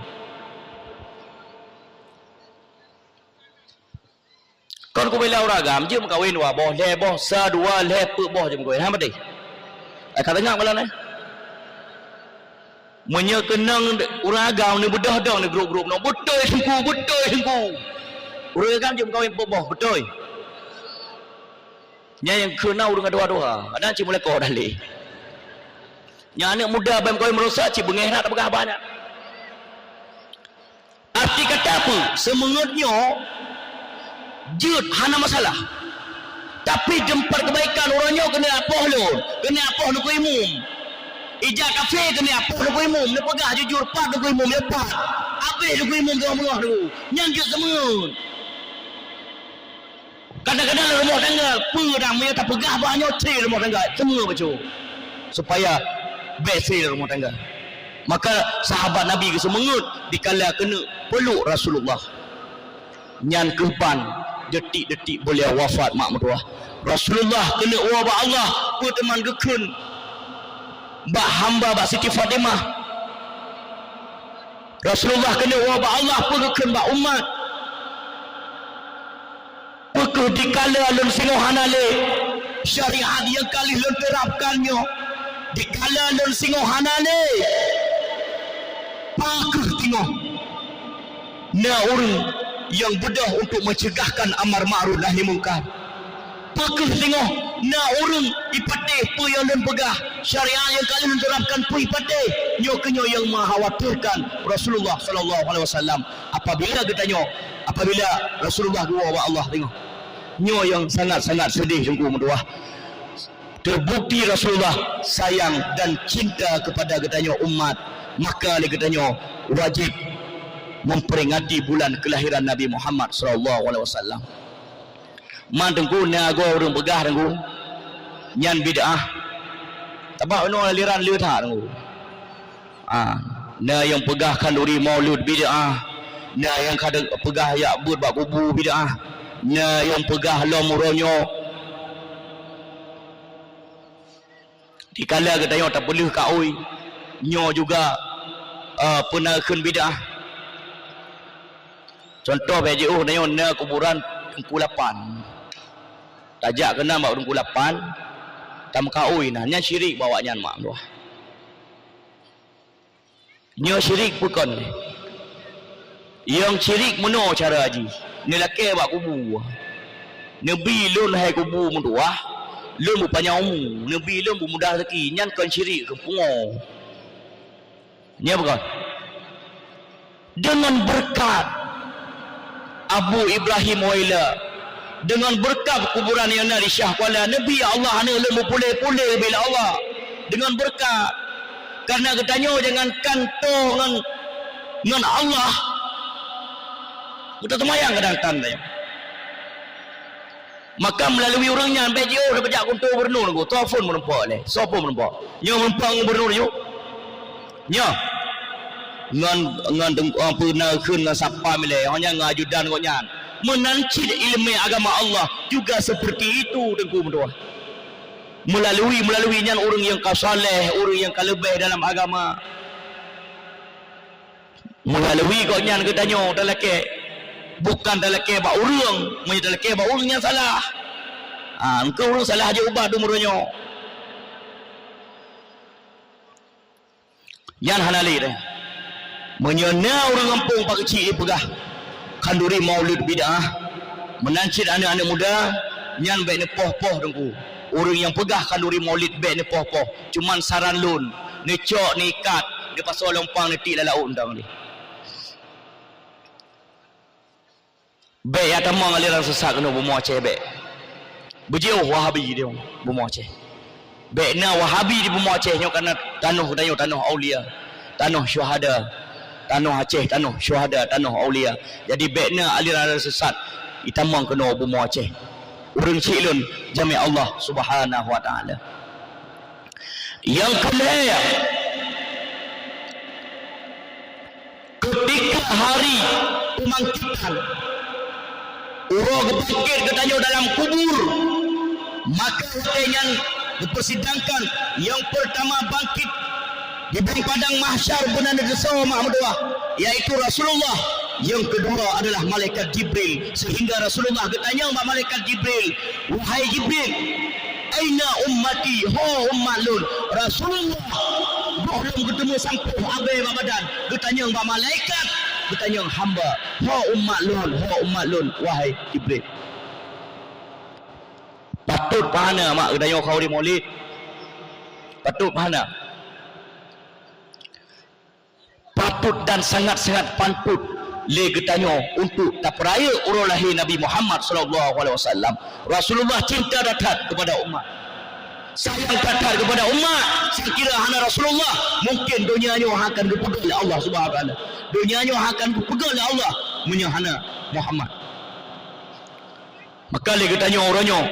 Kon kubela ureueng agam, jeuet meukawen dua boh, lhée boh, sa, dua, lhée, peuet boh jeuet meukawen. Hana patéh. Eh, ka teungoh malam ni. Meunyoe keunong ureueng agam neubeudôh dong di grup-grup nyoe, beutôi Teungku, beutôi Teungku. Ureueng agam jeuet meukawen peuet boh, beutôi. Nyan nyang keunan ureueng tuha-tuha, kadang cit mulai koh daleh. Nyang aneuk muda ban meukawen meurusak cit beungéh that tapeugah banyak. Arti kata peue? Seumeungeut nyoe jeuet hana masalah. Tapi teumpat keubaikan uroe nyoe keuneuk apoh lôn, keuneuk apoh Teungku Imum. Ija kafé keuneuk apoh Teungku Imum, neupeugah jujur pat Teungku Imum, ya pat. Abéh Teungku Imum teungoh beungoh Teungku. Nyan jeuet seumeungeut. Kadang-kadang lam rumoh tangga, peue dang meunyoe tapeugah bah nyoe cre lam rumoh tangga, seumeungeut bacut. Supaya bèk cre lam rumoh tangga. Maka sahabat Nabi geuseumeungeut dikala keuneuk peuluk Rasulullah. Nyan kheueh ban detik-detik beliau wafat mak meutuwah. Rasulullah keuneuk woe bak Allah, peue teuma geukheun bak hamba, bak Siti Fatimah. Rasulullah keuneuk woe bak Allah, peue geukheun bak umat. Peu kheueh dikala lôn singoh hana lé syariat nyang ka lheueh lôn terapkan nyoe? Dikala lôn singoh hana lé, peu kheueh teungoh na ureueng nyang beudôh untuk mencegahkan amar ma'ruf nahi mungkar? Peu kheueh teungoh na ureueng ipatéh peue nyang lôn peugah, syariat nyang ka lheueh lôn terapkan peue ipatéh? Nyoe keuh nyoe nyang mengkhawatirkan Rasulullah sallallahu alaihi wasallam. Apabila geutanyoe, apabila Rasulullah geuwoe bak Allah teungoh, nyoe nyang sangat-sangat seudeh Teungku meutuwah. Terbukti Rasulullah sayang dan cinta kepada geutanyoe umat, maka lé geutanyoe wajib memperingati bulan kelahiran Nabi Muhammad sallallahu alaihi wasallam. Man Teungku, na goe ureueng peugah Teungku, nyan bid'ah. Sabab inoe aliran le that Teungku. Ah, na nyang peugah khanduri maulud bid'ah, na nyang ka peugah jak beuet bak kubu bid'ah, na nyang peugah lom uroe nyoe. Dikala geutanyoe tapeuleueh kaôi, nyoe juga, eh, peue na kheun bid'ah. Cuntoh bèk jiôh, tanyoe na kuburan Teungku Lapan. Tajak keunan bak Teungku Lapan, tameukaôi na, nyan syirik bak awaknyan mak meutuwah. Nyoe syirik peue kon? Nyang syirik meunoe cara jih, neulakèe bak kubu. Neubi lôn hai kubu meutuwah, lôn beupanyang umu, neubi lôn beumudah raseuki, nyan kon syirik, keu pungo. Nyoe peue kon? Deungon beureukat Abu Ibrahim Woyla, deungon beureukat kuburan nyang na di Syiah Kuala, neubi Allah aneuk lôn beupuléh-puléh bila Allah. Deungon beureukat, kareuna geutanyoe jangankan toe ngon, ngon Allah, beuteumayang kadang-kadang tanyoe. Maka meulalu ureueng nyan bèk jiôh tapeujak keu gubernur, soe phon meureumpok lé, soe phon meureumpok. Nyoe meureumpok ngon gubernur nyoe. Nyoe. Ngon, ngon deng-, ngon peue na kheun ngon satpam ilèe, ngon nyan ngon ajudan gobnyan. Meunan cit ileumèe agama Allah juga seperti itu, Teungku meutuwah. Meulalu, meulalu nyan ureueng nyang ka saleh, ureueng nyang ka leubeh dalam agama. Meulalu gobnyan geutanyoe talakèe, bukan talakèe bak ureueng, meunyoe talakèe bak ureueng nyan salah. Ah, engkeu ureueng salah jeuet ubat dum uroe nyoe. Nyan hana lé deh. Meunyoe na ureueng gampông pak keuchik jipeugah khanduri maulud bid'ah, meunan cit aneuk-aneuk muda, nyan bèk neupoh-poh Teungku. Ureueng nyang peugah khanduri maulud bèk neupoh-poh. Cuman saran lôn, neucok, neuikat, neupasoe lompang, neutiek lam laôt mantong lé. Bék ya tamong aliran sesat keunoe bumoe Aceh bék. Beujeuh Wahabi di bumoe Aceh. Bék na Wahabi di bumoe Aceh nyoe, karena tanoh geutanyoe tanoh aulia, tanoh syuhada, tanoh Aceh tanoh syuhada, tanoh aulia. Jadi bék na aliran-aliran sesat itamong keunoe bumoe Aceh. Ureuëng chik lôn jamé Allah Subhanahu wa Taala. Nyang keulhèe, keutika hari peubangkitan, uroe geubangkét geutanyoe dalam kubur, maka watèe nyan geupeusidangkan nyang peurtama bangkét di blang padang mahsyar beuna neuteusoe mak meutuwah, yaitu Rasulullah. Nyang keudua adalah malaikat Jibril, sehingga Rasulullah geutanyong bak malaikat Jibril, "Wahai Jibril, aina ummati, ho umat lôn?" Rasulullah gohlom geuteumé sampôh abèe bak badan, geutanyong bak malaikat, geutanyong hamba, "Ho umat lôn, ho umat lôn, wahai Jibril?" Patôt pahana mak geutanyoe khauri Maulid. Patôt pahana. Patôt dan sangat-sangat patôt lé geutanyoe untuk tapeurayeuk uroe lahé Nabi Muhammad sallallahu alaihi wasallam. Rasulullah cinta that-that kepada umat. Sayang that-that kepada umat. Seukira hana Rasulullah, mungkin donya nyoe akan geupeugah lé Allah Subhanahu wa Taala. Donya nyoe akan geupeugah lé Allah meunyoe hana Muhammad. Maka lé geutanyoe uroe nyoe,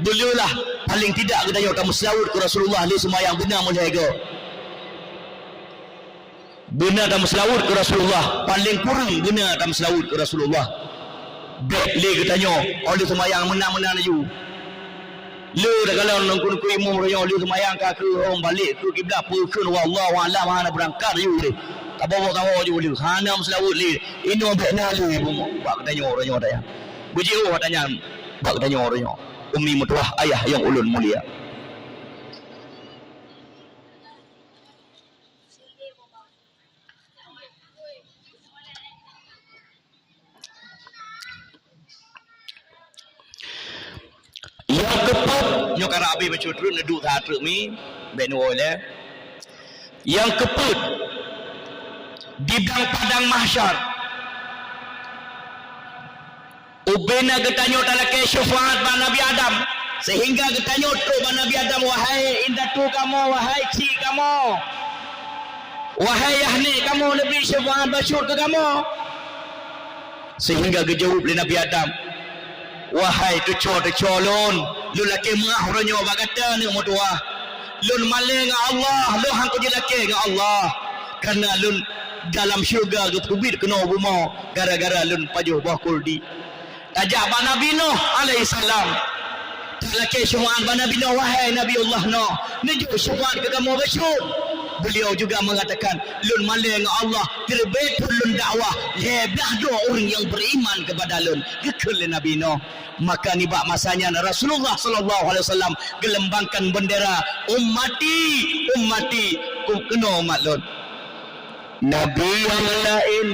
beuleulah paléng tidak geutanyoe tameuseulaweuet keu Rasulullah lé seumayang beuna meulhèe goe. Beuna tameuseulaweuet keu Rasulullah, paléng kurang beuna tameuseulaweuet keu Rasulullah. Bék lé geutanyoe, oh lheueh seumayang meunan-meunan laju. Lé takalon nungku-nungku imum uroe nyoe, lheueh seumayang ka keuhong balek keu kiblat, peue kheun, wallahu a'lam, hana beurangkat laju lé. Tabawa-bawa laju lé, hana meuseulaweuet lé. Inoe bék na lé bak geutanyoe uroe nyoe tanyong. Beujeuet that nyan bak geutanyoe uroe nyoe. Umi meutuwah, ayah nyang ulôn mulia. Nyang keupeuet, nyoe ka rab abéh bacut treuk, neuduek that treuk mi, bék neuwoe lé. Nyang keupeuet, di blang padang mahsyar, ubena geutanyoe talakée syeufaat bak Nabi Adam, sehingga geutanyoe trok bak Nabi Adam, "Wahai indatu kamoe, wahai chik kamoe, wahai yah nèk kamoe, neubri syeufaat bacut keu kamoe." Sehingga geujaweueb lé Nabi Adam, "Wahai teuco-teuco lôn, lôn lakée meu'ah uroe nyoe bak gata, aneuk meutuwah. Lôn malée ngon Allah, lôn han kujeulakée ngon Allah, kareuna lôn dalam syeuruga geupeubiet keunoe bumoe gara-gara lôn pajoh boh kuldi." Tajak bak Nabi Nuh alaihissalam. Talakée syeufaat bak Nabi Nuh, "Wahai Nabi Allah Nuh, neujok syeufaat keu kamoe bacut." Beliau juga mengatakan, "Lôn malée ngon Allah, teuleubeh phon lôn dakwah lhèe blaih droe ureuëng nyang beriman kepada lôn," geukheun lé Nabi Nuh. Maka nibak masa nyan Rasulullah sallallahu alaihi wasallam geulambangkan bendera, "Ummati, ummati," keu-, keunoe umat lôn. Nabi nyang laén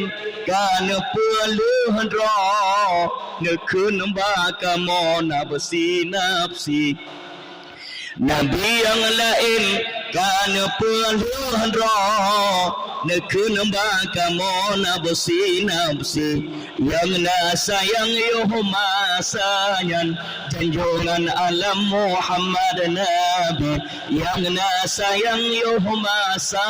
ka neupeuleueh droe, neukheun bak kamoe nafsi-nafsi. Nabi nyang laén ka neupeuleueh droe, neukheun bak kamoe nafsi-nafsi. Nyang na sayang yoh masa nyan, janjongan alam Muhammad Nabi. Nyang na sayang yoh masa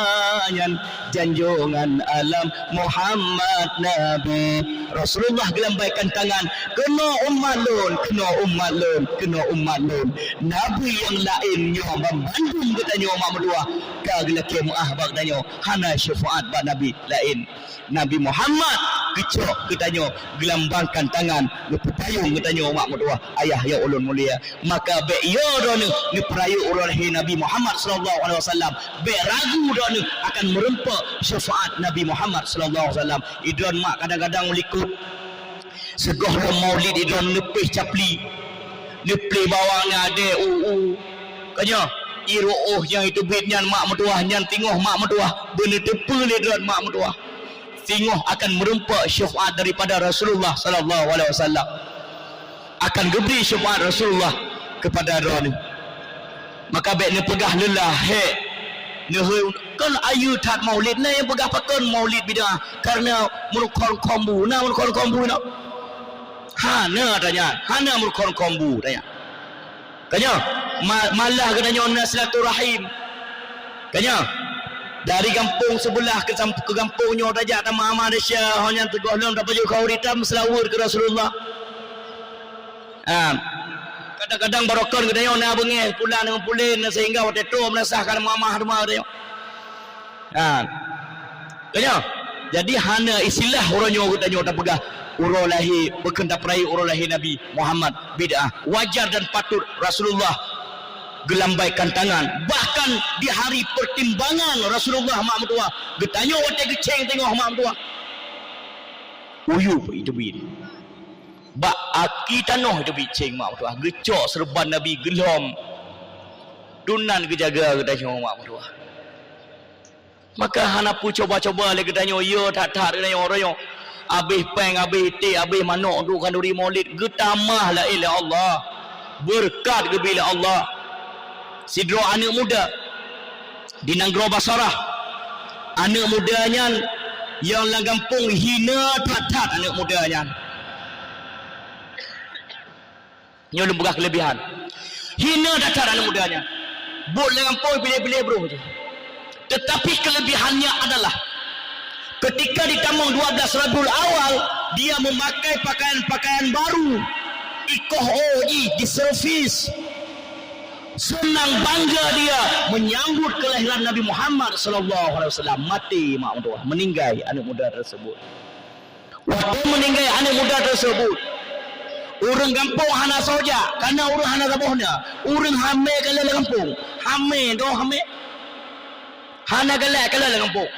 nyan, janjongan alam Muhammad Nabi. Rasulullah geulambaikan tangan, "Keunoe umat lôn, keunoe umat lôn, keunoe umat lôn." Nabi nyang laén nyoe banmandum geutanyoe umat meutuwah ka geulakée meu'ah bak geutanyoe, hana syeufaat bak nabi laén. Nabi Muhammad geucok geutanyoe, geulambangkan tangan, geupeupayong geutanyoe umat meutuwah, ayah nyang ulôn mulia. Maka bék yo droeneuh neupeurayeuk uroe lahé Nabi Muhammad sallallahu alaihi wasallam. Bék ragu droeneuh akan meureumpok syafaat Nabi Muhammad sallallahu alaihi wasallam. Idroen mak kadang-kadang likot. Sigohlom Maulid idroen neupéh capli, neuplé bawang ngon adé u-u. Ka nyoe, i ru'uh nyang iteubiet nyan mak meutuwah, nyan teungoh mak meutuwah, beuneuteupeu lé droen mak meutuwah. Teungoh akan meureumpok syafaat daripada Rasulullah sallallahu alaihi wasallam. Akan geubri syafaat Rasulullah keupada droeneuh. Maka bék neupeugah leulah, hék. Neuhôi, kon ayeue that maulid, na nyang peugah pakon maulid bid'ah, kareuna meurukhon khombu, na meurukhon khombu na? Hana tanyan, hana meurukhon khombu tanyan. Ka nyoe, ma-, malah geutanyoe na silaturahim. Ka nyoe, dari gampông seubeulah keu sam-, keu gampông nyoe tajak tameuamah desya, ho nyan teungoh lom tapajoh khauri tam seulaweuet keu Rasulullah. Ha. Kadang-kadang barokon geutanyoe na beungéh pulan deungon pulen, sehingga watée trok meunasah ka tameuamah teuma geutanyoe. Ha. Ka nyoe. Jadi hana istilah uroe nyoe geutanyoe tapeugah uroe lahé, bukon tapeurayeuk uroe lahé Nabi Muhammad bid'ah. Wajar dan patut Rasulullah geulambaikan tangan. Bahkan di hari pertimbangan Rasulullah mak meutuah, geutanyoe watée geucéng teungoh mak meutuah. Uyueb iteubiet. Bak aki tanoh iteubiet céng mak meutuah. Geucok seureuban Nabi geulhom. Dum nan geujaga geutanyoe mak meutuah. Maka hana peucuba-cuba lé geutanyoe, yo that-that geutanyoe uroe nyoe. Abéh péng, abéh iték, abéh manok duek khanduri maulid, geutamah laén lé Allah. Beureukat geubri lé Allah. Sidroe aneuëk muda di nanggroe Basarah. Aneuëk muda nyan nyang lam gampông hina that-that aneuëk muda nyan. Nyoe lôn peugah keulebihan. Hina that-that aneuëk muda nyan. Buet lam gampông piléh-piléh broh jih. Tetapi kelebihannya adalah ketika di tamong dua belas Rabiul Awal, dia memakai pakaian-pakaian baru. Ikoh ôk jih diservis. Senang bangga dia menyambut kelahiran Nabi Muhammad sallallahu alaihi wasallam. Mati mak meutuah, meninggai aneuëk muda tersebut. Watée meuninggai aneuëk muda teusebut, ureuëng gampông hana soe jak, kana ureuëng hana saboh na. Ureuëng hamé ka lheueh lam gampông. Hamé, dong hamé. Hana galak ka lheueh lam gampông.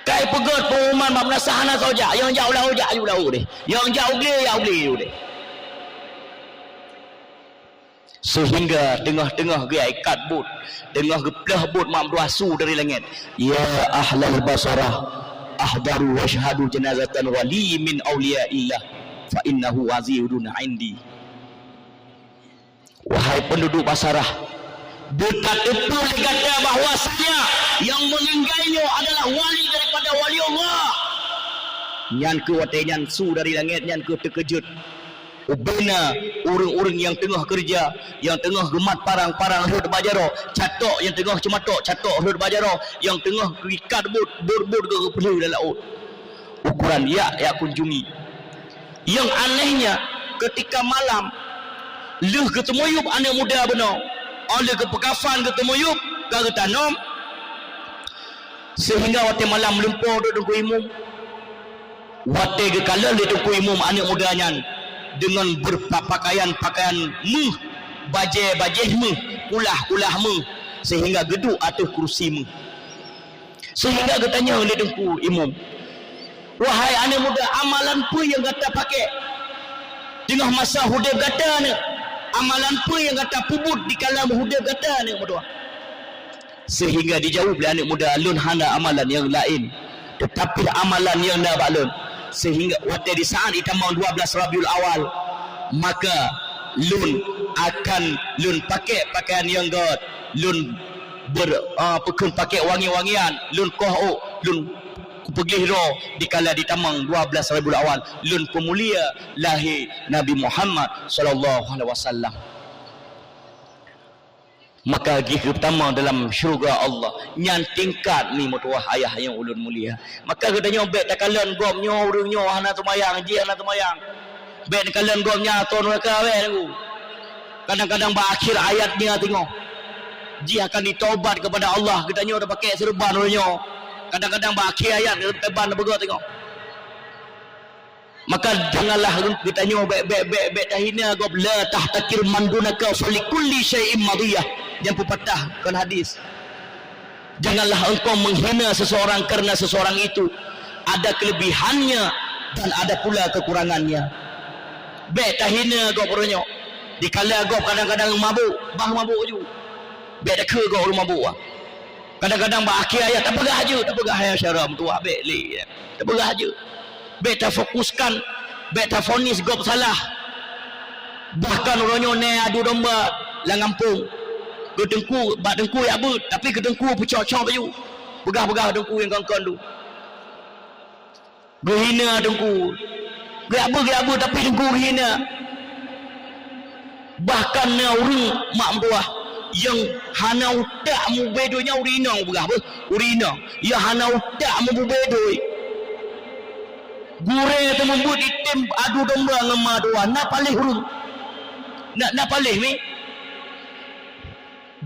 Kai peugét pengumuman bak meunasah hana soe jak. Nyang jak u laôt jak, jak u laôt deh. Nyang jak u glé, jak u glé deh. Seuhingga teungoh-teungoh geuikat buet, teungoh geupleuh buet mak meutuah su dari langét, "Ya ahlal Basarah, ahdaru wasyhadu janazatan wali min auliyaillah, fa innahu azizun indi." Wahai penduduk Basarah, beutateupeue lé gata bahwasanya nyang meuninggai nyoe adalah wali daripada wali Allah. Nyan keuh watée nyan su dari langét nyan keuh teukeujot. Ubena ureuëng-ureuëng nyang teungoh keureuja, nyang teungoh geumat parang-parang rhot bak jaroe, catok nyang teungoh ceumatok, catok rhot bak jaroe, nyang teungoh geuikat buet, buet-buet geupeulheueh lam laôt. Ukuran yak, yak kunjungi. Nyang anehnya, ketika malam, lheueh geuteumuyueb aneuëk muda bunoe, óh lheueh geupeukafan geuteumuyueb, ka geutanom, seuhingga watée malam lumpoe duek Teungku Imum. Watée geukalon lé Teungku Imum aneuëk muda nyan deungon beupakaian-pakaian méuh, bajée-bajée méuh, kulah-kulah méuh, seuhingga geuduek ateueh keurusi méuh. Seuhingga geutanyong lé Teungku Imum, "Wahai aneuëk muda, amalan peue nyang gata pakék teungoh masa udeb gata nyoe? Amalan peue nyang gata peubuet dikala udeb gata nyoe, meutuah?" Seuhingga dijaweueb lé aneuëk muda, "Lôn hana amalan nyang laén, teutapi amalan nyang na bak lôn." Seuhingga watée di saát itamong dua belas Rabiul Awal, maka lôn akan lôn pakék pakaian nyang gét, lôn ber-, ah, peukheun pakék wangi-wangian, lôn koh ôk, lôn kupeugléh droe dikala ditamong dua belas Rabiul Awal, lôn peumulia lahé Nabi Muhammad sallallahu alaihi wasallam. Maka jih geutamong dalam syeuruga Allah. Nyan tingkat ni meutuah ayah nyang ulôn mulia. Maka geutanyoe bék takalon gob nyoe, ureuëng nyoe hana seumayang, jih hana seumayang. Bék takalon gob nyan ateueh neuraka bék, Teungku. Kadang-kadang bak akhé hayat nyan teungoh, jih akan ditaubat keupada Allah, geutanyoe tapakék seureuban ureuëng nyoe. Kadang-kadang bak akhé hayat, teuban tapeugah teungoh. Maka janganlah geutanyoe bék, bék, bék, bék tahina gob, "La tahtakir man dunaka, falikulli syai'in madiyah." Nyang peupatah kon hadis. Janganlah engkau menghina seseorang karena seseorang itu ada kelebihannya dan ada pula kekurangannya. Bék tahina gob ureuëng nyoe. Dikala gob kadang-kadang mabök, bah mabök ju. Bék takheun gob ureuëng mabök, ah. Kadang-kadang bak akhé hayat tapeugah ju, tapeugah hayat syara meutuah bék lé. Tapeugah ju. Bék tafokuskan, bék tafonis gob salah. Bahkan uroe nyoe na adu domba lam gampông. Keu teungku, bak teungku jak beuet, tapi keu teungku peucok-cok baju. Peugah-peugah teungku nyang kon-kon tu. Geuhina teungku. Geujak beuet, geujak beuet, tapi teungku geuhina. Bahkan na ureuëng mak meutuah nyang hana utak mubé donya, ureuëng inong peugah beuh, ureuëng inong. Nyang hana utak mubé doi. Gurée teumeubeuet item adu domba ngon ma tuah, na paléh ureuëng. Na, na paléh mi.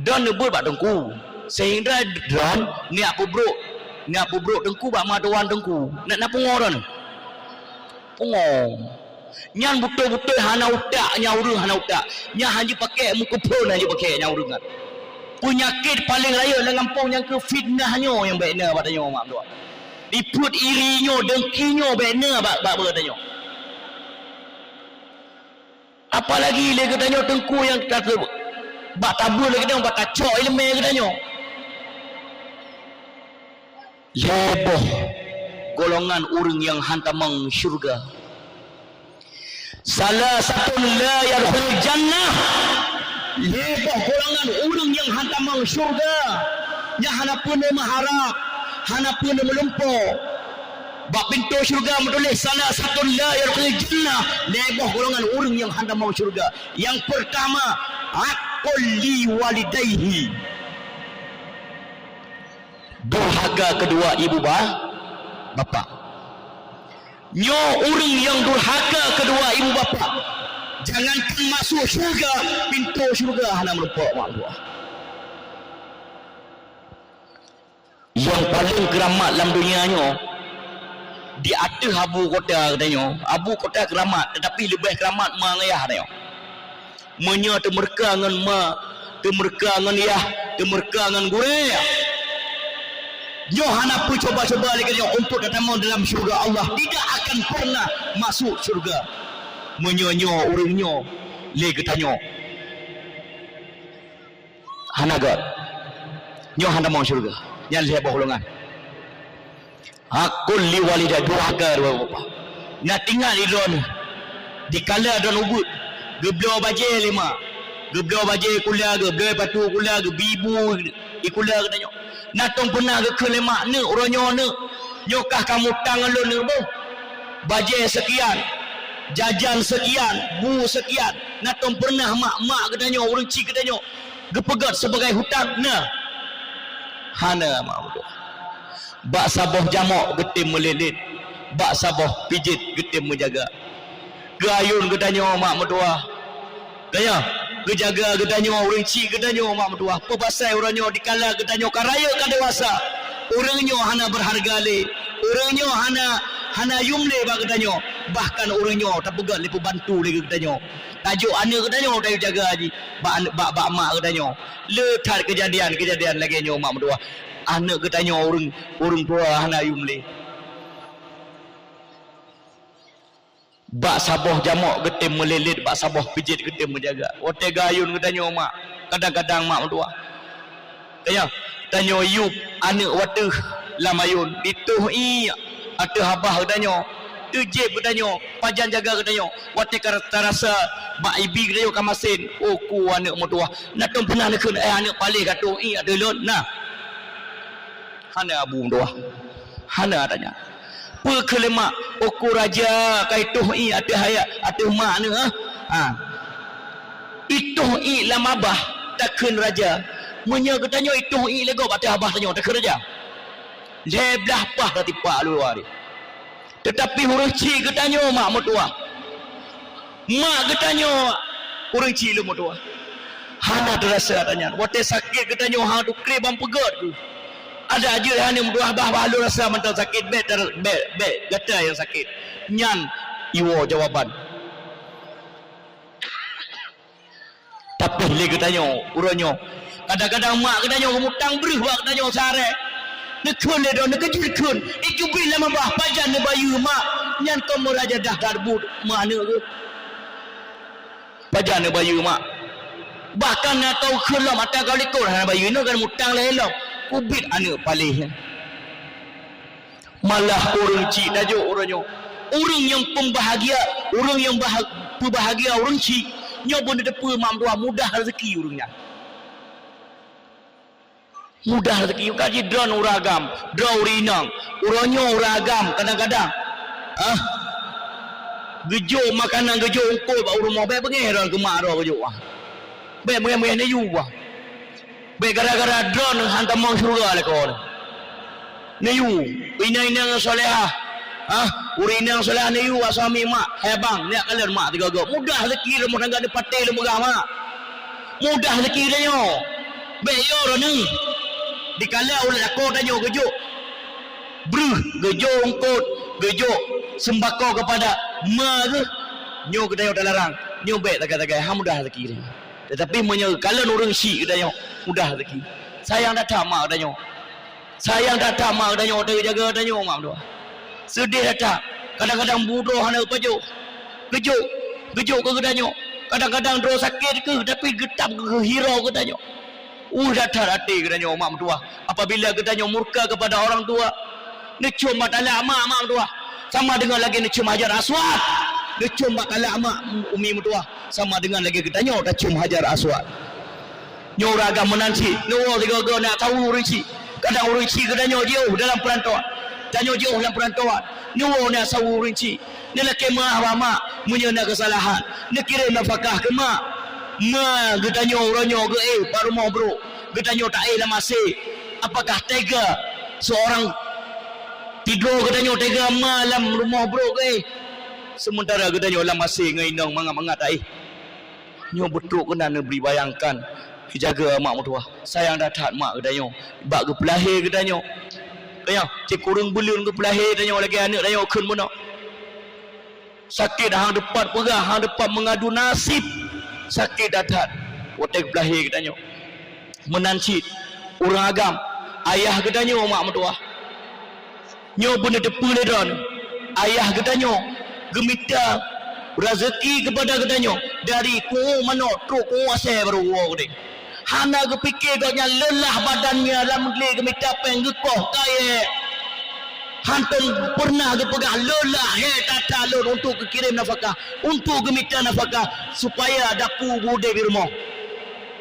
Droeneuh beuet bak teungku, sehingga droeneuh neujak peubrok, neujak peubrok teungku bak meutuan teungku. Na, na pungo droeneuh? Pungo. Nyan beutôi-beutôi hana utak, nyan ureuëng hana utak. Nyan hana jipakée meukeupron, hana jipakée nyan ureuëng nyan. Peunyakét paleng rayeuk lam gampông nyan keuh fitnah nyoe nyang bék na bak tanyoe mak meutuah. Dipeuet iri nyoe, dengki nyoe bék na bak, bak, bak tanyoe. Apalagi lé geutanyoe teungku nyang ka teu-, bak tabeuet lé geutanyoe, bak tacok iéleumé geutanyoe. Lhée boh golongan ureuëng nyang han tamong syeuruga. Salasatun la yadkhulul jannah. Lhée boh golongan ureuëng nyang han tamong syeuruga, nyang hana peureuneuh meuharab, hana peureuneuh meulumpo. Bak pintoe syeuruga meutuléh, "Salasatun la yadkhulul jannah." Lhée boh golongan ureuëng nyang hana mau syeuruga. Nyang peurtama, "Aqqul li walidaihi." Durhaka keudua ibu ba-, bapak. Nyoe ureuëng nyang durhaka keudua ibu bapak. Jangankan masuk syeuruga, pintoe syeuruga hana meurumpok mak buah. Nyang paleng keuramat lam donya nyoe, di ateueh abu kota geutanyoe. Abu kota keuramat, teutapi leubeh keuramat ma ngon yah geutanyoe. Meunyoe teumeureuka ngon ma, teumeureuka ngon yah, teumeureuka ngon gurée, nyoe hana peucuba-cuba lé geutanyoe untuk tatamong dalam syeuruga Allah, tidak akan pernah masuk syeuruga. Meunyoe nyoe ureuëng nyoe lé geutanyoe. Hana göt. Nyoe hana tamong syeuruga. Nyan lhée boh golongan. Aqqul li walidaihi, durhaka dua bapak. Na teuingat lé droeneuh, dikala droeneuh ubeuet, geubloe bajée lé ma, geubloe bajée kula, geubloe patu kula, geubi bu ikula geutanyoe. Na tom peuna geukheun lé ma, "Neuk, uroe nyoe neuk, nyoe kah kamu utang lôn neuk boh. Bajée seukian, jajan seukian, bu seukian." Na tom peuna mak-mak geutanyoe, ureuëng chik geutanyoe geupeugét sibagai hutang? Na. Hana, mak meutuah. Bak saboh jamok geutem meulét-lét, bak saboh pijet geutem meujaga. Geuayôn geutanyoe mak meutuah. Kaya, geujaga geutanyoe ureuëng chik geutanyoe mak meutuah. Peue pasai uroe nyoe dikala geutanyoe ka rayeuk ka dewasa, ureuëng nyoe hana beurharga lé, ureuëng nyoe hana, hana yum lé bak geutanyoe. Bahkan ureuëng nyoe tapeugét lé peubantu lé geutanyoe. Tajok aneuëk geutanyoe tayue jaga jih bak, bak, bak mak geutanyoe. Le that keujadian-keujadian lagée nyoe mak meutuah. Aneuëk geutanyoe ureuëng, ureuëng tuha hana yum lé. Bak saboh jamok geutem meulét-lét, bak saboh pijet geutem meujaga. Watée geuayôn geutanyoe mak, kadang-kadang mak meutuah. Kaya, tanyoe yup aneuëk wateuh lam ayôn, ditoh ié ateueh abah geutanyoe, teujieb geutanyoe, pajan jaga geutanyoe. Watée ka tarasa bak ibi geutanyoe ka masen, "Oh, ku aneuëk meutuah." Na tom peuna neukheun, "Eh, aneuëk paléh ka toh ié ateueh lôn." Na. Hana abu meutuah. Hana tanya. Peue kheun lé mak, "Oh, ku raja ka itoh ié ateueh ayah, ateueh mak neuh, ah." Ha. Itoh ié lam abah takheun raja. Meunyoe geutanyoe itoh ié lé gob ateueh abah tanyoe takheun raja. Lhée blaih paih tatipak luwa deh. Teutapi ureuëng chik geutanyoe mak meutuah. Mak geutanyoe ureuëng chik lôn meutuah. Hana teurasa tanyan. Watée sakét geutanyoe hana tukre ban peugét keuh. Adak jeuet hana meutuah bah, bah lôn rasa mantong sakét, bék tar-, bék, bék gata nyang sakét. Nyan iwoe jawaban. Tapi lé geutanyoe, uroe nyoe, kadang-kadang mak geutanyoe geumutang breuh bak geutanyoe sehari. Neukheun lé droe, neukeujeuet kheun, ikeubiet lam abah, pajan neubayeue mak, nyan kon meurajadah that buet mak aneuëk geuh. Pajan neubayeue mak. Bahkan na kau kheun lom ata kau likot hana bayeue, nyoe kan mutang lagée lom. Kubiet aneuëk paléh nyan. Malah ureuëng chik tajok uroe nyoe. Ureuëng nyang peubahagia, ureuëng nyang baha-, peubahagia ureuëng chik, nyoe beuneuteupeu mak meutuah mudah rezeki ureuëng nyan. Mudah rezeki, ka jidroe ureueng agam, droe ureueng inong, uroe nyoe ureueng agam kadang-kadang, ah, geujok makanan, geujok eungkôt bak u rumoh, bèk beungèh droe keu mak droe geujok, ah. Bèk beungèh-beungèh neuyue, ah. Bèk gara-gara droe han tamong syeuruga lakoe. Neuyue, inong-inong nyang salehah, ah, ureueng inong salehah neuyue bak suami mak, "Hai bang, neujak kalon mak tiga gob." Mudah rezeki rumoh tangga dipatéh lôn peugah, mak. Mudah rezeki geutanyoe. Bèk yo droeneuh. Dikala ulèe lakoe tanyoe geujok breuh, geujok eungkôt, geujok seumbako keupada ma geuh, nyoe geutanyoe talarang. Nyoe bèk tagai-tagai, han mudah rezeki geutanyoe. Teutapi meunyoe kalon ureueng syik geutanyoe, mudah rezeki. Sayang that-that mak geutanyoe. Sayang that-that mak geutanyoe, watèe geujaga geutanyoe mak meutuah. Seudeh that-that. Kadang-kadang bu droe hana geupajoh. Geujok, geujok keu geutanyoe. Kadang-kadang droe sakét kheueh, tapi geutab geuhirau geutanyoe. Uh, that-that até geutanyoe mak meutuah. Apabila geutanyoe murka kepada orang tua, neucium bak talak mak, mak meutuah, sama dengan lagèe neucium Hajar Aswad. Neucium bak talak mak, umi meutuah, sama dengan lagèe geutanyoe tacium Hajar Aswad. Nyoe ureueng agam meunan cit, neuwoe sigoe-goe na saweue ureueng chik. Kadang ureueng chik geutanyoe jiôh dalam peurantauan. Tanyoe jiôh lam peurantauan. Neuwoe na saweue ureueng chik. Neulakèe meu'ah bak mak meunyoe na keusalahan. Neukirém nafakah keu mak. Ma geutanyoe uroe nyoe geuéh bak rumoh brôk. Geutanyoe taéh lam asé. Apakah tega seorang sidroe geutanyoe tega ma lam rumoh brôk geuéh? Sementara geutanyoe lam asé ngon inong mangat-mangat taéh. Nyoe beutôi keunan neubri bayangkan, geujaga mak meutuah. Sayang that-that mak geutanyoe, bak geupeulahé geutanyoe. Keu nyoe, cit kureueng buleuen geupeulahé tanyoe lagèe aneuk tanyoe kheun bunoe. Sakét han teupat peugah, han teupat meungadu naseb. Sakét that-that watèe geupeulahé geutanyoe. Meunan cit, ureueng agam, ayah geutanyoe mak meutuah. Nyoe beuneuteupeu lé droeneuh, ayah geutanyoe geumita raseuki keupada geutanyoe dari ku'ueng manok trok ku'ueng asèe barô woe keudéh. Hana geupike gobnyan leulah badan nyan lam glé geumita péng geukoh kayèe. Hantom peureunah geupeugah leulah, "Hé, that-that lôn untuk geukirém nafakah, untuk geumita nafakah supaya dapu beudép di rumoh,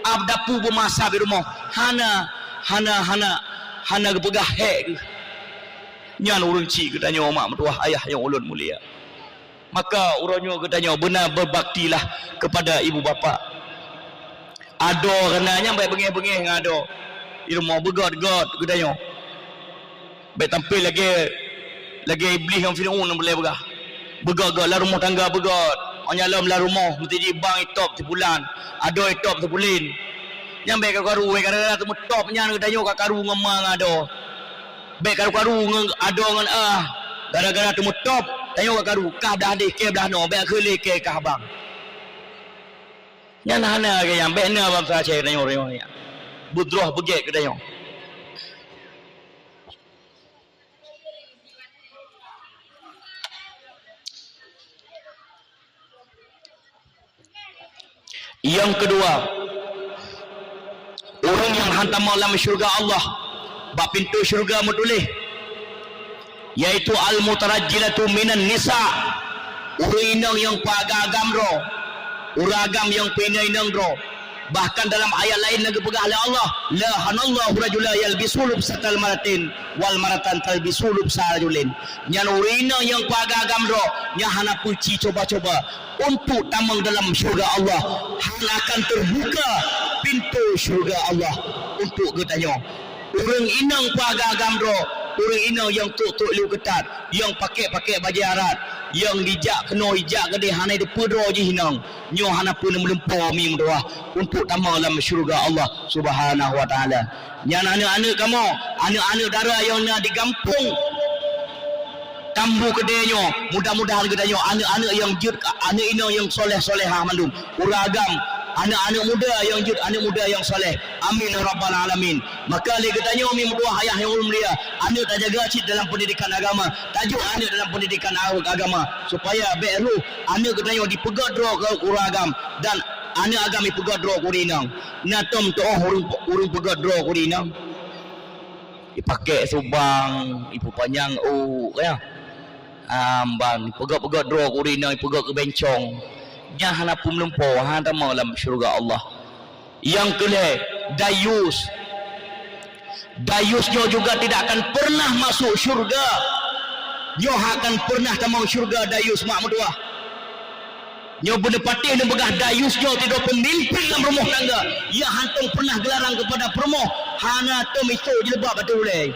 ap dapu beumasak di rumoh." Hana, hana, hana, hana geupeugah hék geuh. Nyan ureueng chik geutanyoe mak meutuah ayah nyang ulôn mulia. Maka uroe nyoe geutanyoe beuna beubaktilah keupada ibu bapak. Adoe keunan nyan bèk beungèh-beungèh ngon adoe. Di rumoh beugöt-göt geutanyoe. Bèk tampé lagèe, lagèe Iblih ngon Fir'aun nyang peureulèe peugah. Beugöt-göt lam rumoh tangga beugöt. Óh nyan lom lam rumoh meusti jibang itôb sipulan, adoe itôb sipulen. Nyan bèk karu-karu, gara-gara teumeutôb nyan geutanyoe ka karu ngon ma ngon adoe. Bèk karu-karu ngon adoe ngon ah. Gara-gara teumeutôb, tanyoe ka karu, kah blah deh, kèe blah noe, bèk kheun lé kèe kah bang. Nyan hana lagèe nyan, bèk na bansa Aceh tanyoe, tanyoe nyan. Beudroh beugèt geutanyoe. Nyang keudua, ureueng nyang han tamong lam syeuruga Allah, bak pintoe syeuruga meutuléh, yaitu al-mutarajjilatu minan nisa, ureueng inong nyang peuagam-agam droe, ureueng agam nyang peuinong-inong droe. Bahkan dalam ayat laén na geupeugah lé Allah, "La'anallahu rajula yalbisu lubsatal mar'atin wal mar'atan talbisu lubsa rajulin." Nyan ureueng inong nyang peuagam-agam droe, nyang hana peuci cuba-cuba untuk tamong dalam syeuruga Allah. Hana akan teubuka pintoe syeuruga Allah untuk geutanyoe. Ureueng inong peuagam-agam droe, ureueng inong nyang trok-trok ilèe keutat, nyang pakèk-pakèk bajèe arat, nyang dijak keunoe ijak keudéh hana teupeu droe jih inong, nyoe hana peue neumeulimpô mi meutuah untuk tamong lam syeuruga Allah Subhanahu wa Taala. Nyan aneuk-aneuk kamoe, aneuk-aneuk dara nyang na di gampông Tambu keudéh nyoe, mudah-mudahan geutanyoe aneuk-aneuk nyang jeuet, aneuk inong nyang soleh-solehah mandum. Ureueng agam, aneuk-aneuk muda nyang jeuet, aneuk muda nyang soleh. Amin ya rabbal alamin. Maka lé geutanyoe mi meutuah ayah nyang ulôn mulia, aneuk tajaga cit dalam pendidikan agama, tajok aneuk dalam pendidikan a-, agama, supaya bèk rhoh aneuk geutanyoe dipeugöt droe keu ureueng agam dan aneuk agam dipeugöt droe keu ureueng inong. Na tom teuôh ureueng, ureueng peugöt droe keu ureueng inong. Ipakèk subang, ipeupanyang ôk, ya. Am, ban, peugöt-peugöt droe keu ureueng inong, peugöt keu bencong. Nyan hana peue meulumpo, hana tamong lam syeuruga Allah. Nyang keulhèe, dayus. Dayus nyoe juga tidak akan pernah masuk syurga. Nyoe hana akan pernah tamong syurga Dayus mak meutuah. Nyoe beuneupatéh neupeugah Dayus nyoe tidoe peumimpin lam rumoh tangga. Ia hántom pernah geularang keupada peurumoh, hana tom isôk jilbab ateueh ulée.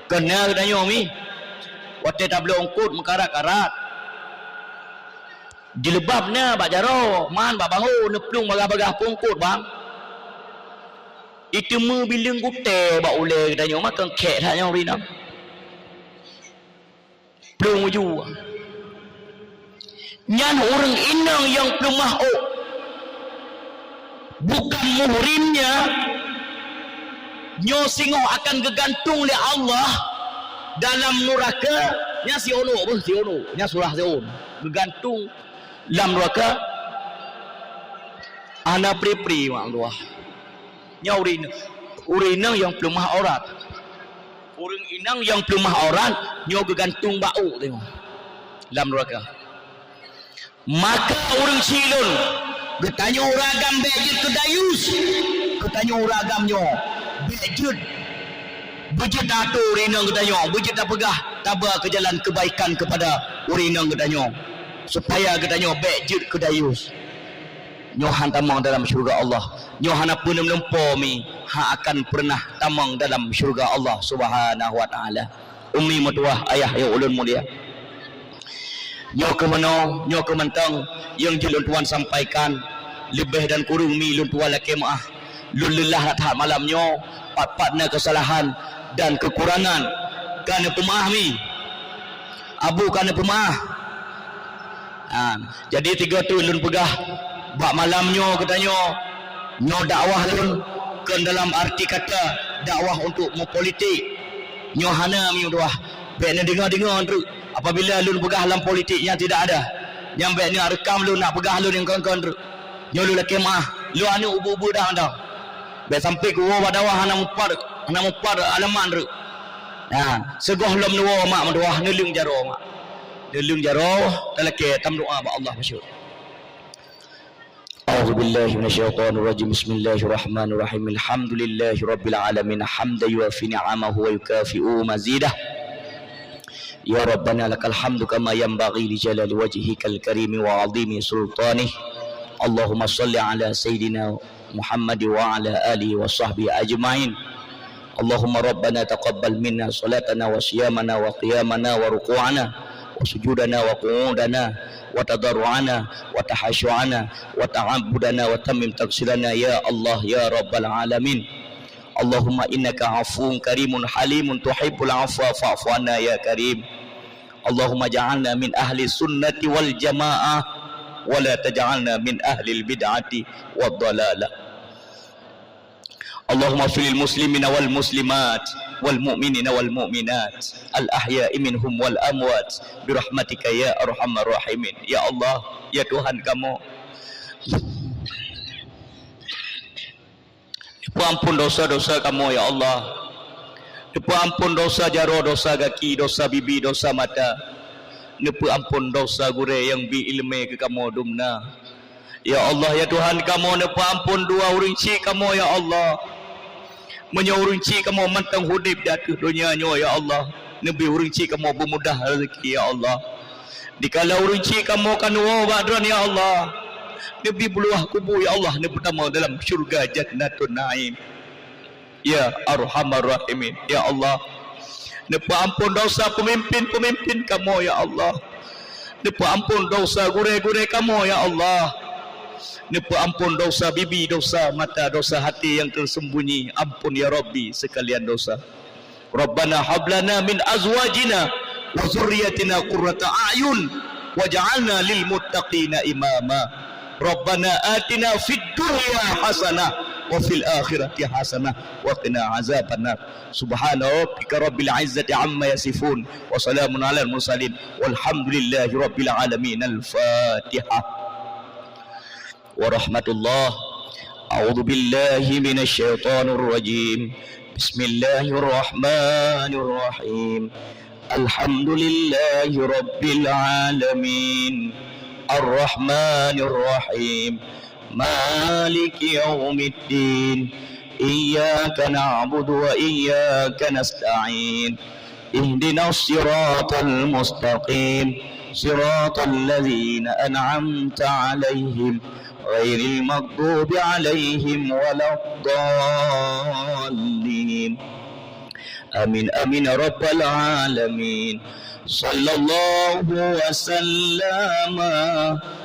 Keuneuk tanyoe mi, watée tabloe eungkôt meukarat-karat. Jilbab na bak jaroe, man bak bango, neuplueng bagah-bagah peungkôt bang. Iteumé bileueng gutée bak ulée geutanyoe, makon khek that nyoe rinang. Plueng uju. Nyan ureuëng inong nyang peuleumah ôk. Bukan muhrimnya, nyoe singoh akan geugantung lé Allah dalam nuraka, nya siôn ôk beuh, siôn ôk, nya surah siôn. Geugantung lam nuraka, hana pri-pri mak meutuah. Nyoe ureuëng, ureuëng inong nyang peuleumah aurat. Ureuëng inong nyang peuleumah aurat nyoe geugantung bak ôk teungoh lam nuraka. Maka ureuëng syiek lôn, geutanyoe ureuëng agam bék jeuet keu dayus. Geutanyoe ureuëng agam nyoe bék jeuet, beujeuet taatô ureuëng inong geutanyoe, beujeuet tapeugah taba keu jalan keubaikan keupada ureuëng inong geutanyoe, supaya geutanyoe bék jeuet keu dayus. Nyoe hana tamong dalam syeuruga Allah. Nyoe hana peuneuleumpô mi, hana akan peureunah tamong dalam syeuruga Allah Subhanahu wa Taala. Ummi meutuwah, ayah nyang ulôn mulia. Nyoe keuh meunoe, nyoe keuh mantong nyang jeuet lôn tuan sampaikan. Leubeh dan kureueng mi lôn tuan lakée meuáh. Lôn leulah that malam nyoe, pat-pat na keusalahan dan keukurangan. Ka neupeumeuáh mi. Abu ka neupeumeuáh. Ha, jadi tiga tu lôn peugah bak malam nyoe geutanyoe, nyoe dakwah lôn kon dalam arti kata dakwah untuk meupolitik. Nyoe hana meutuwah, bék neudeungoe-deungoe treuk apabila lôn peugah lam politik nyang tidak ada. Nyang bék neurekam lôn nak peugah lôn nyang kon-kon treuk. Nyoe lôn lakée meuáh, lôn aneuk ubu-ubu dang-dang. Bék sampai kuwoe bak dakwah hana mupat, hana mupat alamat treuk. Ha, sigohlom neuwoe mak meutuwah neuleueng jaroe mak. Neuleueng jaroe talakée tameudoá bak Allah bacut. أعوذ بالله من الشيطان الرجيم. بسم الله الرحمن الرحيم. الحمد لله رب العالمين. حمدا يوافي نعمه ويكافئ مزيده. يا ربنا لك الحمد كما ينبغي لجلال وجهك الكريم وعظيم سلطانك. اللهم صل على سيدنا محمد وعلى آله وصحبه أجمعين. اللهم ربنا تقبل منا صلاتنا وصيامنا وقيامنا وركوعنا وسجودنا وقعودنا وتضرعنا وتخشعنا وتعبدنا وتمم تقصيرنا يا الله يا رب العالمين. اللهم إنك عفو كريم تحب العفو فاعف عنا يا كريم. اللهم اجعلنا من أهل السنة والجماعة ولا تجعلنا من أهل البدعة والضلالة. اللهم اغفر للمسلمين والمسلمات والمؤمنين والمؤمنات الأحياء منهم والأموات برحمتك يا أرحم الراحمين. Ya Allah, ya Tuhan kamoe, neupeuampôn desya-desya kamoe, ya Allah. Neupeuampôn desya jaroe, desya gaki, desya bibi, desya mata. Neupeuampôn desya gurée nyang bi iéleumé keu kamoe dumna. Ya Allah, ya Tuhan kamoe, neupeuampôn dua ureuëng chik kamoe, ya Allah. Meunyoe ureuëng chik kamoe mantong udeb di ateueh donya nyoe, ya Allah, neubi ureuëng chik kamoe beumudah rezeki, ya Allah. Dikala ureuëng chik kamoe ka neuwoe bak droe, ya Allah, neubi buluwah kubu, ya Allah, neupeutamong dalam syeuruga Jannatun Naim. Ya Arhamar Rahimin, ya Allah, neupeuampôn desya peumimpén-peumimpén kamoe, ya Allah. Neupeuampôn desya gurée-gurée kamoe, ya Allah. Neupeuampôn desya bibi, desya mata, desya até nyang teuseumbunyi. Ampôn, ya Rabbi, seukalian desya. Rabbana hab lana min azwajina wa dzurriyyatina qurrata a'yun waj'alna lil muttaqina imama. Rabbana atina fid dunya hasanah wa fil akhirati hasanah wa qina azabannar. Subhana rabbika rabbil izzati amma yasifun wa salamun alal mursalin walhamdulillahi rabbil alamin. Al-Fatihah. Warahmatullah. A'udzu billahi minasy syaithanir rajim. Bismillahirrahmanirrahim. Alhamdulillahi rabbil alamin. Arrahmanirrahim. Maliki yaumiddin. إياك نعبد وإياك نستعين. اهدنا الصراط المستقيم. صراط الذين أنعمت عليهم غير المغضوب عليهم ولا الضالين. آمين، آمين يا رب العالمين. صلى الله وسلم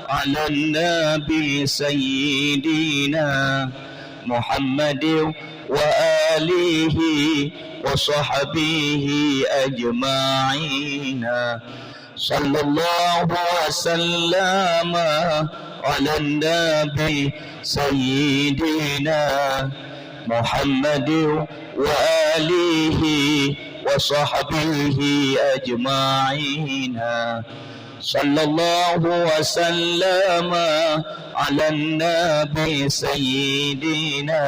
على النبي سيدنا محمد وآله وصحبه أجمعين. صلى الله وسلم على النبي سيدنا محمد وآله وصحبه أجمعين. صلى الله وسلم على النبي سيدنا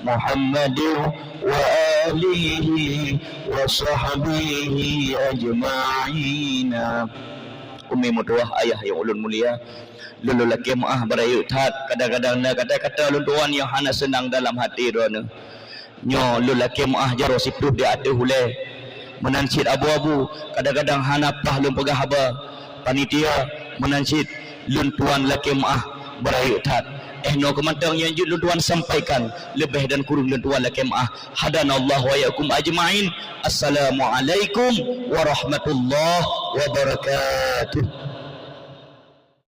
محمد وآله وصحبه أجمعين. Umi meutuwah, ayah nyang ulôn mulia, lôn lakée meuáh beurayeuk that. Kadang-kadang na kata-kata lôn tuan nyang hana seunang dalam até droeneuh. Nyoe lôn lakée meuáh jaroe siploh di ateueh ulée. Meunan cit abu-abu, kadang-kadang hana paih lôn peugah haba. Panitia, meunan cit lôn tuan lakée meuáh beurayeuk that. Eh, nyoe keuh mantong nyang jeuet lôn tuan sampaikan. Leubeh dan kureueng lôn tuan lakée meuáh. Hadanallahu wa iyyakum ajma'in. Assalamualaikum warahmatullahi wabarakatuh.